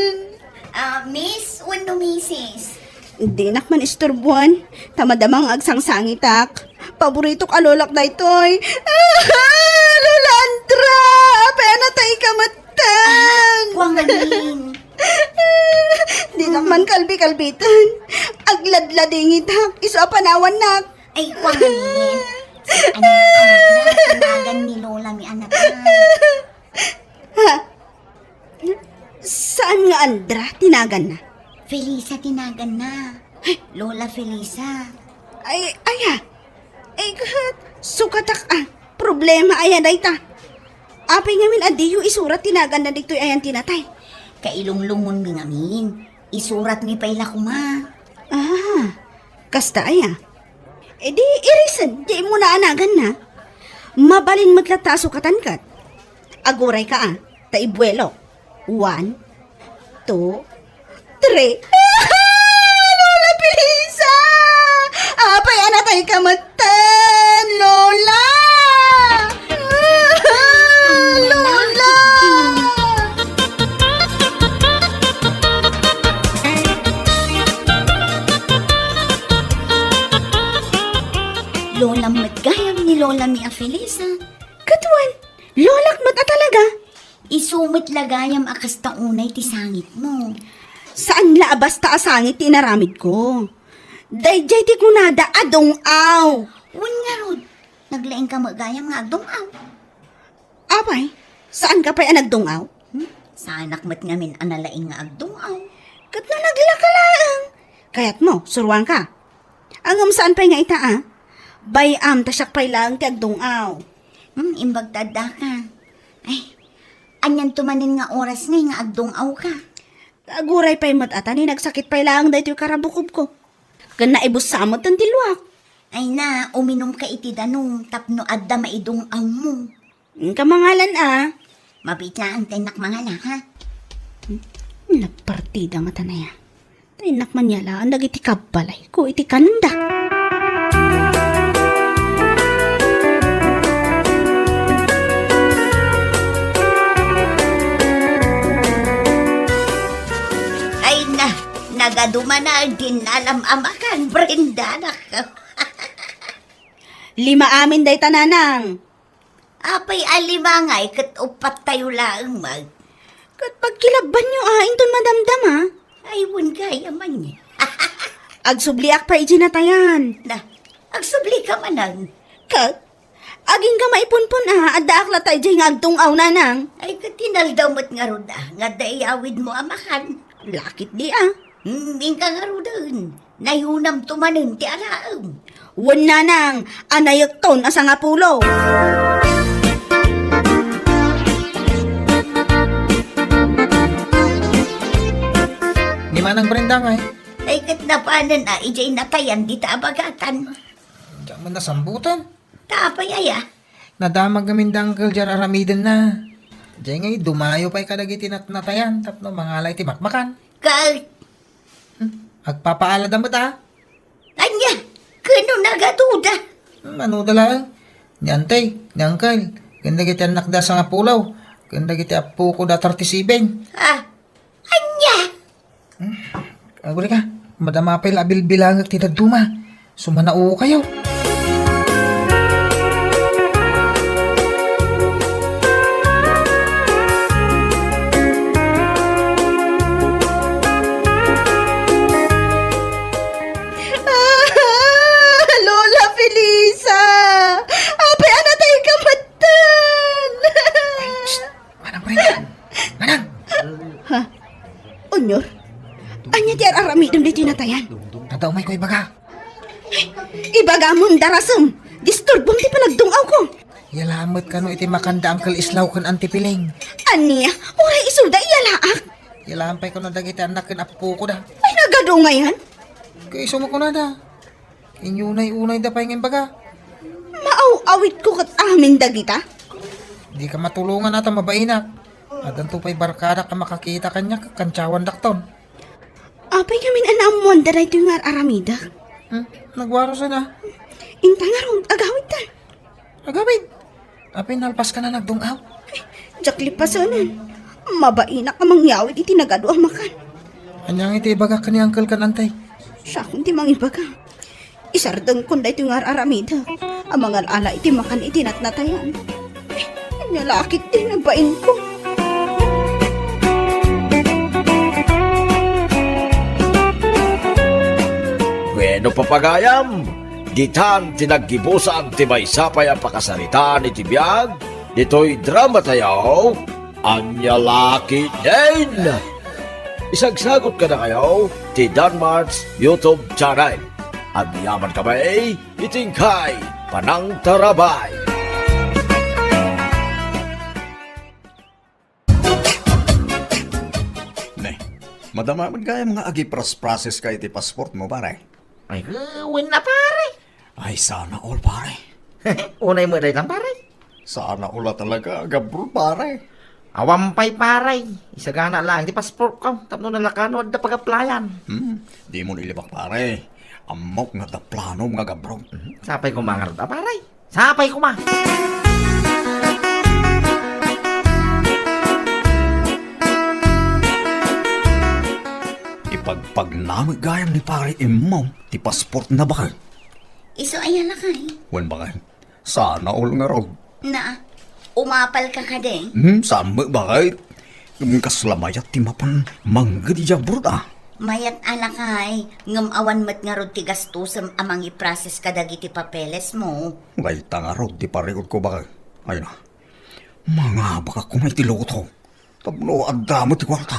Ah, miss wenno misis? Dinak man isturbuan, ta madama nga agsangsangitak. Paboritok a lolak daytoy. Ah, Lola Andra! Apay a natayka metten? Ah, kuangamin. Dinak man kalbi-kalbiten. Agladladingitak, isu a panawannak. Ay, kuangamin. Ania, anak, tinagan ni Lola mi anak na. Ha? Saan nga Andra tinaganna? Felisa tinaganna. Ay! Lola Felisa. Ay, aya? Ay, kat, sukatak a. Problema aya dayta? Apay ngamin a diyo isurat tinaganna ditoy ayan ti natay? Kailunglungonmi ngamin. Isuratmi pay la koma. Ah, kasta aya? E di, irisen, diay mo naanaganna. Mabalin met latta a sukatan ket. Aguray ka, a, ta ibuelo. One, two, three. Lola Felisa! Apay a natay ka metten, Lola! Lola! Lola met gayam ni Lola mi a Felisa. Ket wen, Lolak met a talaga. Isu met la gayam a kasta unay ti sangitmo. Saan la a basta a sangit ti inaramidko. Daydiay ti kunada a dung-aw. Wen ngarud, naglaingka met gayam nga agdung-aw. Apay, saanka pay a nagdung-aw? Hmm? Saanak met ngamin a nalaing nga agdung-aw. Ket no naglaka laeng, kayatmo, suruanka. Ngem saan pay nga ita, a? Bay-am ta siak pay laeng ti agdung-aw. Hmm, imbag ta addaka. Ay, anianto manen nga oras ngay nga agdung-awka? Aguray pay met a ta ni nagsakit pay laeng daytoy karabukobko. Ken naibussa metten ti luak. Ay na, uminumka iti danum tapno adda maidung-awmo. Inka mangalan, a? Mabiit laeng ta innak mangala, ha? Nagpartida ngata aya. Ta innak manyalaan dagiti kabbalayko iti kanda. Ay na, nagadumanan ti nalam a makan, Brenda, anak. Lima amin dayta, nanang. Apay a lima ngay ket uppat tayo laeng met? Ket pagkilabbanyo, a, inton madamdama. Ay, wen gayam ania. Agsubliak pay idiay natayan. Na, agsublika manen. Ket, agingga maipunpon, a, addaak latta idiay nga agdung-aw, nanang. Ay, ket inaldaw met ngarud, a, nga adda iyawidmo a makan. Lakit di, a. Hmm, inka ngaruden. Nayunamto manen ti alaem. Wen nanang, a nayekton a sangapulo. Ni Manang Brenda ngay? Ay, ket napanen a idiay natayan dita a bagatan. Diak man nasambutan. Ta apay aya? Nadamag ngamin da Uncle Jar aramidenna. Diay ngay, dumayo pay kadagiti natnatayan tapno mangala iti makmakan. Kal- Hmm? Agpapaalada met, a? Ania? Ken no nagaduda? Hmm, ano da laeng? Ni Antay, ni Uncle, ken dagiti annakda a sangapulo, ken dagiti appoko da thirty-seven. Ah, ania? Hmm? Aguli ka, madama pay la a bilbilangek ti dadduma. Sumanao kayo. Ah, Lola Felisa! Apay a natay ka metten? Manang Brenda! Manang! Ha? Unyor? Ania ti ar-aramidem ditoy natayan? Tadda umayko ibaga. Ibagamon, darasem! Disturbom ti panagdung-awko! Yalamet kano iti makanda Uncle Islaw ken Auntie Piling. Ania? Uray isuda iyalaak? Yalaam pay kano dagiti annak ken appokoda. Ay, nagadu ngayan? Kaiso makunada. Inyunay-unayda pay nga imbaga. Maaw-awitko ket amin dagita? Dika matulongan a ta mabainak. Addanto pay barkadak a makakita kaniak ket kantiawandakton. Apay ngamin a naammoanda daytoy nga ar-aramidek? Hmm, nagwarusen a. Inta ngarud, agawidta. Agawid? Apay nalpaska a nagdung-aw? Diak lipasenen. Mabainak a mangyawid iti nagadu a makan. Ania nga iti ibagak ken ni Uncle ken Antay? Siakon ti mangibaga. Isardengkon daytoy nga ar-aramidek a mangal-ala iti makan iti natnatayan. Ania la ket ti nabainko? Bueno, papagayam, ditan ti naggibusan ti maysa pay a pakasaritaan iti biag ditoy dramatayo, Ania la ketdin? Isagsagot kadakayo ti Danmart's YouTube channel. Agyamankami iti inkay panangtarabay. Ne, madama met gayam nga agipraspraseska iti passportmo, pare. Ay, wen na, pare. Ay, sana all, pare. Unay met daytan, pare. Sana all a talaga, Gabro, pare. Awan pay, pare. Isagana lang ti passport ko tapno nalaka no adda pag-applyan. Hmm, dimo ilibak, pare. Ammok nga adda planom nga Gabro. Mhm. Sapay koma ngarud, a, pare. Sapay koma. Ipagpagna met gayam ni Pare Immong ti passport na, bakay. Isu aya, lakay? Wen, bakay. Sana all ngarud. Na, umapal ka kadi? Hmm, saan met, bakay? Ngem kasla mayat ti mapan mangged idiay abroad, a. Mayat a, lakay, ngem awan met ngarud ti gastusem a mangiprocess kadagiti papeles mo. Dayta ngarud ti pariod ko, bakay. Ay na. Mangabak koma iti loto. Tapno adda met ti kuarta.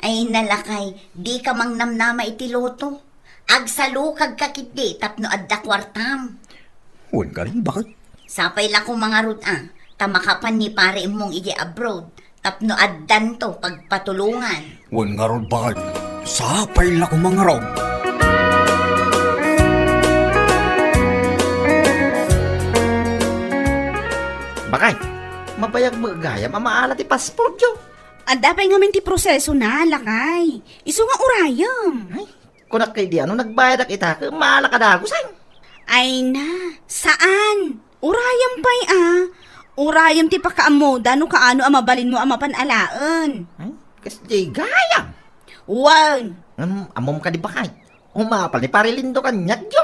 Ay na, lakay, dika mangnamnama iti loto. Agsalukagka ketdi tapno adda kuartam. Wen kadi, bakay? Sapay la koma ngarud, a, ta makapan ni Pare Immong idiay abroad tapno addanto pagpatulongan. Wen ngarud, bakay. Sapay la koma ngarud. Bakay, mabayag met gayam a maala ti passportyo. Adda pay ngamin ti prosesona, lakay. Isu nga urayem. Ay, kunak ketdi a no nagbayadak ita, ket maala ka dagusen. Ay na, saan? Urayem pay a. Urayem ti pakaammoda no kaano a mabalinmo a mapan alaen. Ay, kasdiay gayam. Wen. Ngem, ammom kadi, bakay. Umapal ni Pare Lindo kaniak, jo.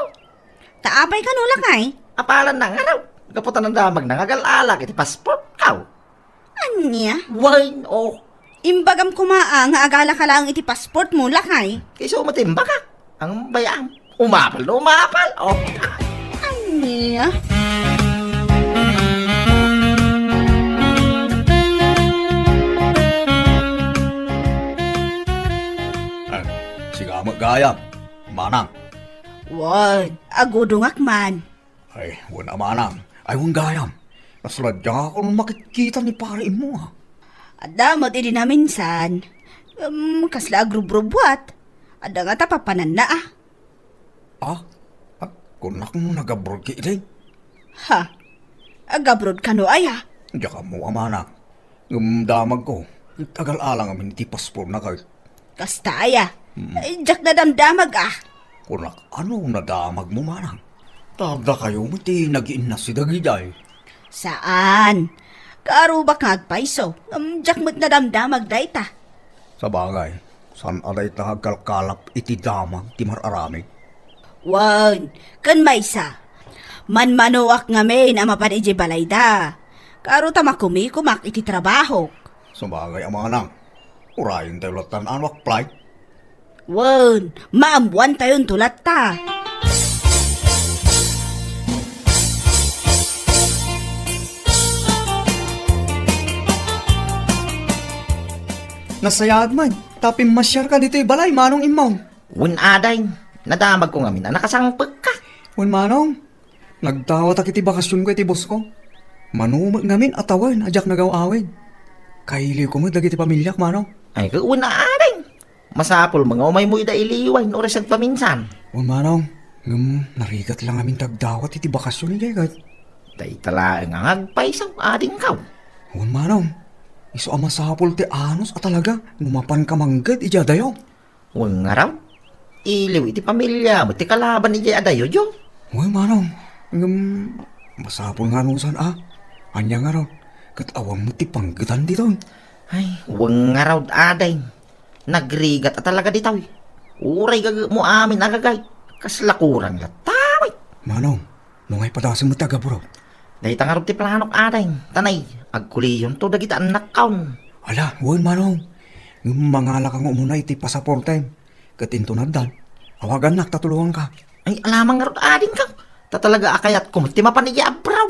Ta apay kano, lakay? Apalanna ngarud. Gapu ta nadamagna nga agal-alak iti passportko. Ania? Wen, o. Imbagam koma a nga agalaka laeng iti passportmo, lakay. Isu met ti imbagak. Ang bayam. Umapal no umapal. O. Ania? Ay, sika met gayam, manang. Wen, agudongak man. Ay, wen a, manang. Ay, wen gayam. Kasla diak makikita ni Pare Immong, a. Adda met idi naminsan. Em, kasla agrubrubbuat. Adda ngata papananna, a. A? A, kunak no nagabroad ketdi? Ha? Agabroad kano aya? Diak ammo a, manang. Ngem damagko, ket agal-ala ngamin iti passportna ket. Kasta aya? Mm. Ay, diak nadamdamag, a. Kunak, ano nadamagmo, manang? Ta dakayo met ti nagiinnas idiay. Saan? Kaarubak nga agpayso, ngem diak met nadamdamag dayta. Sabagay, saan a dayta nga agkalkalap iti damag ti mar-aramid? Wen, ken maysa, manmanoak ngamin a mapan idiay balayda. Kaaro ta makumikumak iti trabahok. Sabagay a, manang, urayentayo latta no apply. Wen, maammoantayonto latta. Nasayaat man, ta pimmasiarka ditoy balay, Manong Immong. Wen, ading, nadamagko ngamin a nakasangpekka. Wen, Manong, nagdawatak iti bakasionko iti bossko. Mano met ngamin a tawen a diak nagaw-awid. Kailiwko met dagiti pamiliak, Manong. Ay, ket wen, ading. Masapul nga umaymo ida iliwan no reset paminsan. Wen, Manong, ngem narigat la ngamin ti agdawat iti bakasion idiay ket. Dayta laeng nga agpayso, adingko. Wen, Manong, isu a masapul ti anus a talaga no mapanka mangged idiay adayo. Wen ngarud, iliw iti pamiliam ti kalaban idiay adayo, jo. Wen, Manong, ngem masapul nga anusan a. Ania ngarud, ket awan met ti panggetan ditoy. Ay, wen ngarud, ading. Nagrigat a talaga ditoy. Uray gagepmo amin a gagayt, kasla kurang latta met. Manong, no nga ipadasem met ti agabroad. Dayta ngarud ti planok, ading. Tanay, agkuliyonto dagiti annakkon. Ala, wen, Manong. Ngem mangalaka nga umuna iti pasaportem. Ket inton addan, awagannak ta tulonganka. Ay, alamang ngarud, adingko. Ta talaga a kayatko met ti mapan idiay abroad.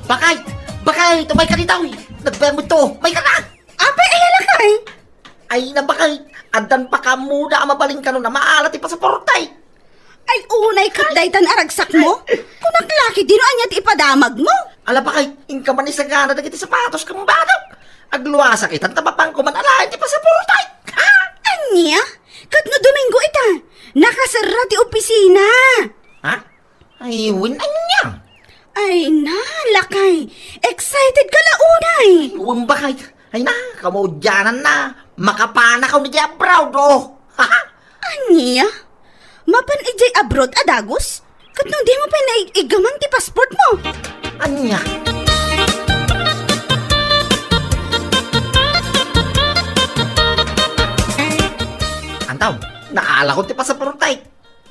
Bakay! Bakay! Tumayka ditoy! Nagbayag met to! Mayka na! Apay, aya lakay? Ay, nabakay! Addan pakaammoda a mabalin kano a maala ti pasaporte! Ay, unay ket daytan a ragsakmo? Kunak la ketdi no ania ti ipadamagmo? Ala, bakay, inka man isagana dagiti sapatos ken badok. Agluasak itan ta mapanko man alaen ti pasaportek. Ha? Ania? Ket no Domingo ita, nakaserra ti opisina. Ha? Ay, wen, ania? Ay na, lakay. Excited ka la unay. Wen, bakay. Ay na, kamaudiananna. Makapanakaw idiay abroad, oh. Ania? Mapan idiay abroad a dagus? Ket no dimo pay naig-iggaman ti passport mo? Ania? Antaw, naalakon ti pasaportek.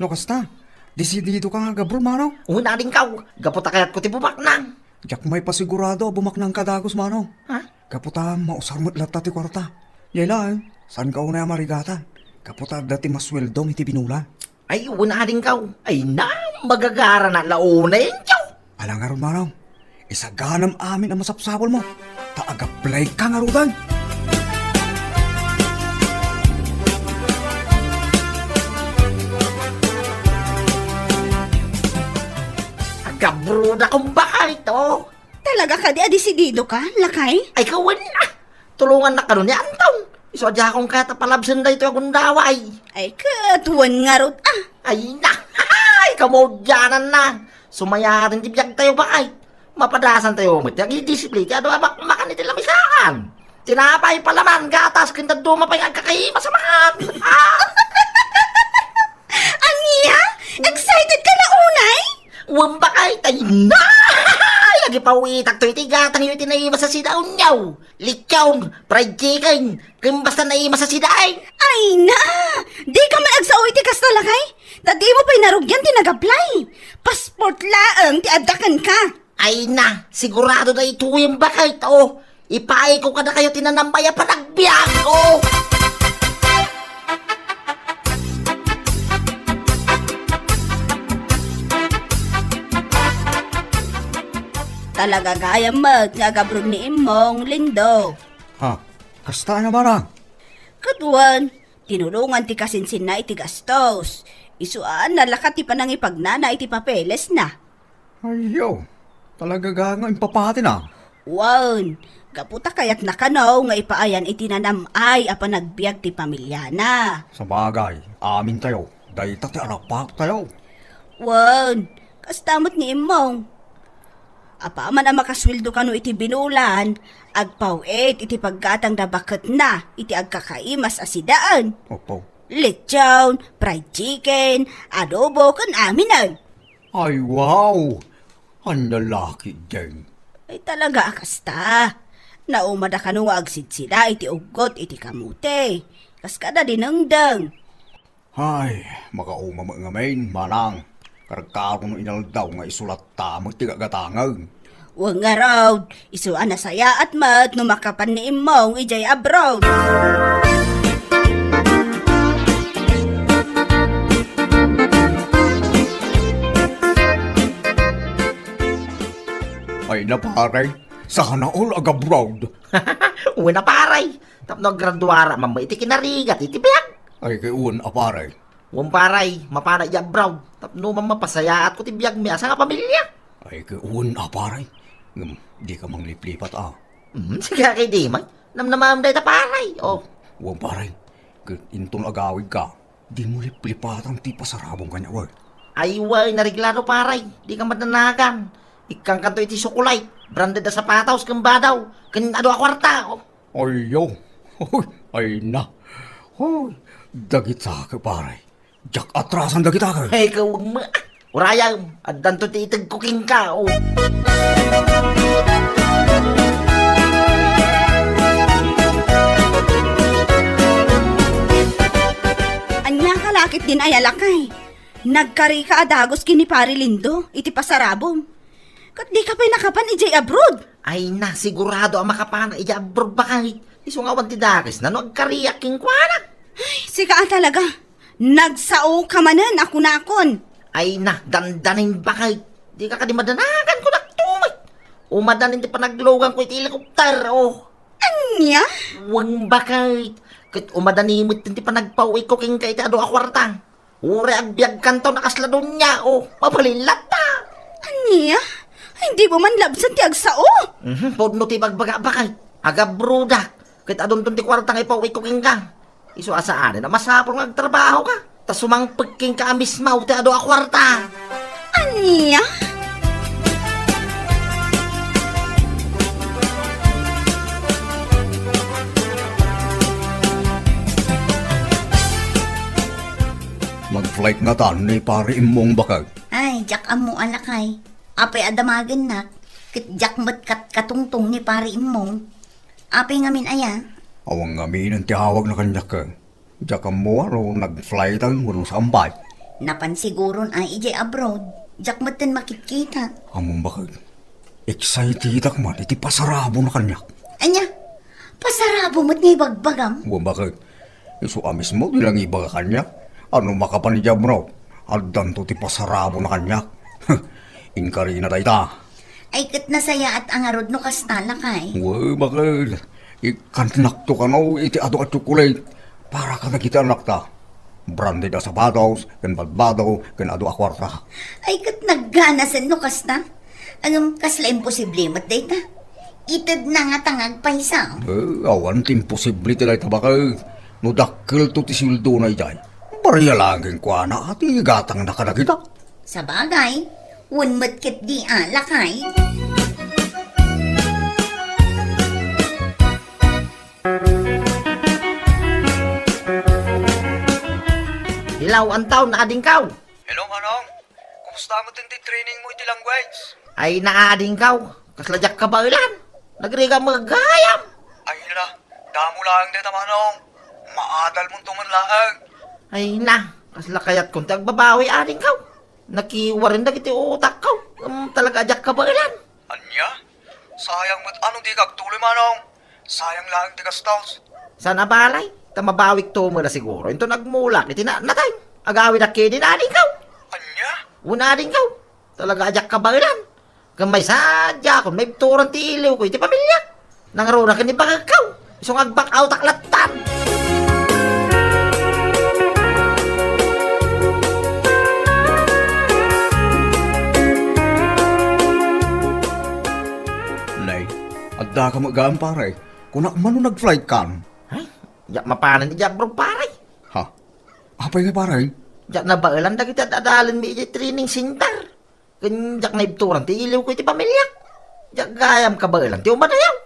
No kasta, desidido ka nga agabroad, Manong? Wen, adingkaw, gapu ta kayatko ti bumaknang. Diak maipasigurado a bumaknangka dagus, Manong. Ha? Gapu ta mausar met latta ti kuarta. Jay laeng, saanka unay a marigatan. Gapu ta adda ti masueldom iti binulan. Ay, wen, adingkaw. Ay na, magagara na la unay, encho. Ala ngarud, Manong. Isaganam amin a masapsapulmo. Ta agaplayka ngaruden. Agabroadakon, bakay, to. Talaga kadi a desidido ka, lakay? Ay, kawen, ah. Tulongannak kano ni Anton. Isu a diakon kayat a palabsen daytoy a gundaway. Ay, ket wen ngarud, ah. Ay na. Ay, kamaudiananna. Sumayaten ti biagtayo, bakay. Mapadasantayo met ti agidisiplina ti adu a bakbakan iti lamisaan. Tinapay, palaman, gatas, ken dadduma pay nga agkakaimas a maan. Ah! Ania? Excited ka na unay? Wen, bakay, tay na! Ay, agipawitakto iti gatangyo iti naimas a sidaenyo. Lechon, fried chicken, ken basta naimas a sidaen. Ay na! Dika man agsao iti kasta, lakay? Ta dimo pay narugian ti nag-apply. Passport laeng ti adda kenka. Ay na, sigurado daytoyen, bakay, to. Ipaayko kadakayo ti nanam-ay a panagbiag, oh. Talaga gayam met nga agabroad ni Immong, Lindo. Ha? Kasta a nabarang? Ket wen, tinulongan ti kasinsinna iti gastos. Isu a nalakat ti panangipagnana iti papelesna. Ayyo, talaga nga impapatina. Wen, gapu ta kayatna kano nga ipaayan iti nanam-ay a panagbiag ti pamiliana. Sabagay, amintayo, dayta ti arapaktayo. Wen, kasta met ni Immong. Apaman a makasueldo kano iti binulan, agpaw-it iti paggatangda baketna iti agkakaimas a sidaen. Opo. Lechon, fried chicken, adobo, ken aminen. Ay, wow! Ania la ketdin? Ay, talaga a kasta. Naumada kano nga agsidsida iti uggot iti kamote. Kas kada dinengdeng. Ay, makauma met ngamin, manang. Karkaro no inaldaw nga isu latta met ti gagatangen. Wen ngarud, isu a nasayaat met no makapan ni Immong idiay abroad. Ay na, pare, sana all agabroad. Wen a, pare, tapno aggraduara man iti kinarigat iti biag. Ay, ket wen a, pare. Wen, pare, mapana idiay abroad. Tapno man mapasayaatko ti biagmi a sangapamilia. Ay, ket wen a, pare. Ngem, dika mangliplipat a. Hmm, sige, ket di man. Namnamaem dayta, pare. Oh. Wen, pare. Ket inton agawidka, dimo liplipatan ti pasarabongka, wen. Ay, wen, nareglado, pare. Dika madanagan. Ikkankanto iti sukolay, branded a sapatos ken badaw, ken adu a kuarta. Oh. Ayyo. Hoy, ay na. Hoy, dagita ket, pare. Diak atrasan dagita ket. Ay, kawag mo. Urayam, addanto ti itegko kenka, oh. Ania ka la ketdin, lakay? Nagkarika a dagus ken ni Pare Lindo iti pasarabong. Ket dika pay nakapan idiay abroad? Ay na, sigurado a makapanak idiay abroad, bakay. Isu nga awan ti dakesna no agkariak kenkuana. Ay, sika a talaga. Nagsaoka manen a kunakon. Ay na, dandanin, bakay. Dika kadi madanagan, kunak tumay. Umadanin ti panagluganko iti helicopter, oh. Ania? Wen, bakay. Ket umadani met ti panagpaw-itko kenka iti adu a kuarta. Uray agbiagkanto a kasla dunia, oh, mabalin latta. Ania? Ay, dimo man labsen ti agsao? Mhm, pudno ti ibagbaga, bakay. Agabrodak, ket adunton ti kuarta nga ipaw-itko kenka. Isu a saanen a masapul nga agtrabahoka, ta sumangpet kenka a mismaw ti adu a kuarta. Ania? Nag-flight ngatan ni Pare Immong, bakek? Ay, diak ammo a lakay. Apay a damagennak, ket diak met katkatungtong ni Pare Immong. Apay ngamin aya? Awan ngamin ti awagna kaniak. Diak ammo no nag-flight wenno saan pay. Napan siguron a idiay abroad, diak metten makitkita. Ammom, bakek, excitedak man iti pasarabona kaniak. Ania? Pasarabo met nga ibagbagam? Wen, bakek, isu a mismo ti nangibaga kaniak a no makapan idiay abroad, addanto ti pasarabona kaniak. Inkarina dayta. Ay, ket nasayaat a ngarud no kasta, lakay. Wen, bakek, ikkannakto kano iti adu a tsokolate para kadagiti annakta. Branded a sapatos, ken badbado, ken adu a kuarta. Ay, ket nagganasen no kasta. Ngem kasla imposible met dayta. Itedna ngata nga agpayso. Eh, awan ti imposible ti dayta, bakek. No dakkelto ti sueldona idiay, barya laeng kenkuana ti igatangna kadagita. Sabagay, wen met ketdi a, lakay. Hello, Anton, adingkaw? Hello, Manong. Kumusta met ti training mo iti language? Ay, naadingkaw. Kasla diak kabaelan. Nagrigat met gayam. Ay, hala. Damo laeng dayta, Manong. Maadalmonto man laeng. Ay, na. Kasla kayatkon ti agbabawi, adingkaw. Nakiwaren dagiti utakko. Ngem talaga a diak kabaelan. Ania? Sayang met a no dika agtuloy, Manong. Sayang laeng ti gastos. Saan a balay, ta mabawikto met a siguro inton agmulak iti na-, natay. Agawidak ketdi, adingkaw. Ania? Wen, adingkaw. Talaga a diak kabaelan. Ken maysa, diakon maibturan ti iliwko iti pamiliak. Nangruna ken ni bakekko. Isu nga ag-back outak lattan. Nay, addaka met gayam, pare. Kunak man no nag-flight kan? Ay, diak mapanen idiay abroad, pare. Ha? Apay nga, pare? Diak nabaelan dagiti ad-adalanmi idiay training center. Ken diak naibturan ti iliwko iti pamiliak. Diak gayam kabaelan ti umadayaw.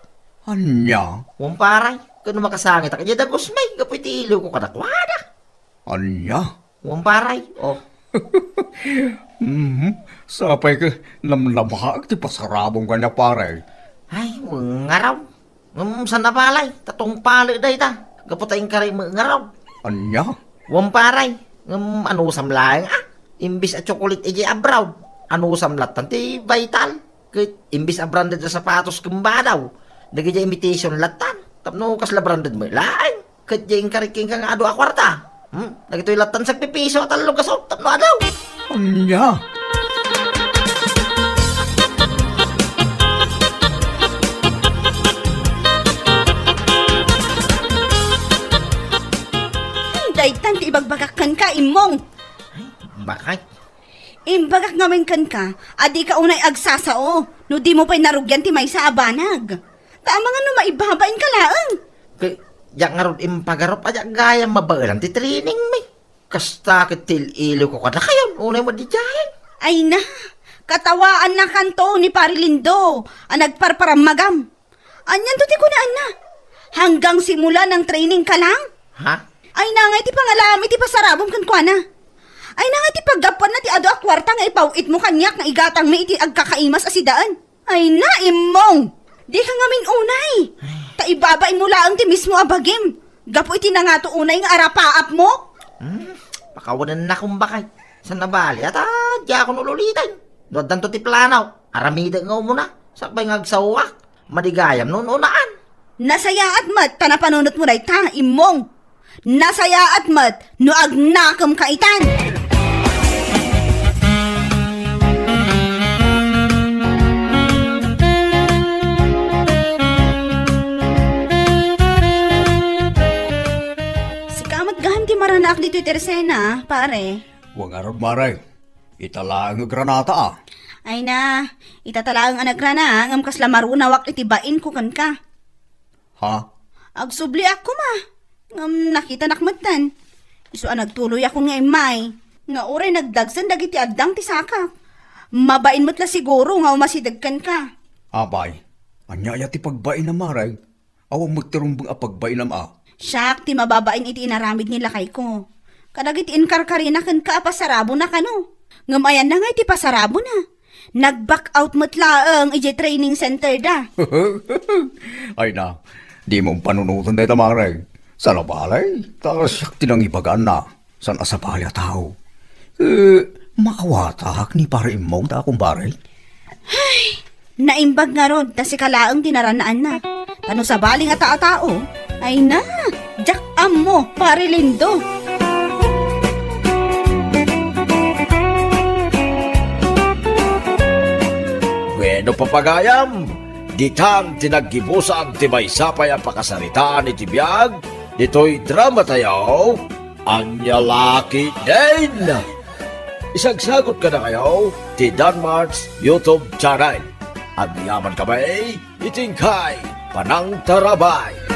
Ania? Wen, pare, ken no makasangitak idiay dagusmi gapu iti iliwko kadakuada. Ania? Wen, pare, oh. Mhm. Sapay ket namnamaak ti pasarabom kaniak, pare. Ay, wen ngarud. Ngem saan a balay, ta tungpalek dayta. Gapu ta inkari met ngarud. Ania? Wen, pare, ngem anusam laeng a. Imbes a tsokolate idiay abroad, anusam lattan ti Vital. Ket imbes a branded a sapatos ken bado, dagidiay imitation lattan. Tapno kasla branded met laeng. Ket diay inkari kenka nga adu a kuarta. Hmm? Dagitoy lattan sagpipiso a tallo gasut tapno adu. Ania? Daytan ti ibagbagak kenka, Immong. Ay, bakay. Imbagak ngamin kenka a dika unay agsasao no dimo pay narugian ti maysa a banag. Ta amangan no maibabainka laeng. Ket diak ngarud impagarup a diak gayam mabaelan ti trainingmi. Kasta ket ti il-iliwko kadakayo, unay met idiay. Ay na, katawaannakanto ni Pari Lindo a nagparparammagam. Anianto ti kunaanna? Hanggang simula ng training ka lang? Ha? Ay na ngay ti pangalaam iti pasarabom kenkuana. Ay na ngay ti paggapuanna ti adu a kuarta nga ipaw-itmo kaniak nga igatangmi iti agkakaimas a sidaen. Ay na, Immong! Dika ngamin unay! Ta ibabainmo laeng ti mismo a bagim gapu iti nangato unay nga arapaapmo! Hmm, pakawanennak, kumbakay. Saan a bali, ata diakon ululiten. No addanto ti plano, aramidek nga umuna. Sakbay nga agsaoak, madi gayam no un-unaan. Nasayaat met ta napanunotmo dayta, Immong. Nasayaat met no agnakemka itan. Sika met gayam ti maranaak ditoy ti esena, pare. Wen ngarud, pare. Ita laeng a granata, a. Ay na, ita ta laeng a nagrana, ngem kasla marunawak iti bainko kenka. Ha? Agsubliak koma. Ngem nakitanak metten. Isu a nagtuloyakon nga immay. Nga uray nagdagsen dagiti addang ti sakak. Mabain met la siguro nga umasideg kenka. Apay, ania aya ti pagbainam, Mare? Awan met ti rumbeng a pagbainam a. Siak ti mababain iti inaramid ni lakayko. Kadagiti inkarkarina kenka a pasarabona kano. Ngem ayanna nga iti pasarabona. Nag-back out met laeng idiay training center da. Ay na, dimo panunoten dayta, Mare. Saan a bale, ta siak ti nangibaganna. Saan a sabali a tao. Eh, maawatak ni Pare Immong ta, kumpare? Ay, naimbag ngarud ta sika laeng ti naranaanna. Ta no sabali nga tao-tao, ay na, diak ammo, Pare Lindo. Bueno, papagayam, ditan ti naggibusan ti maysa pay a pakasaritaan iti biag ditoy drama tayo, Ania la ketdin? Isagsagut kadakayo ti Danmart's YouTube channel. Agyamankami iti inkay panangtarabay.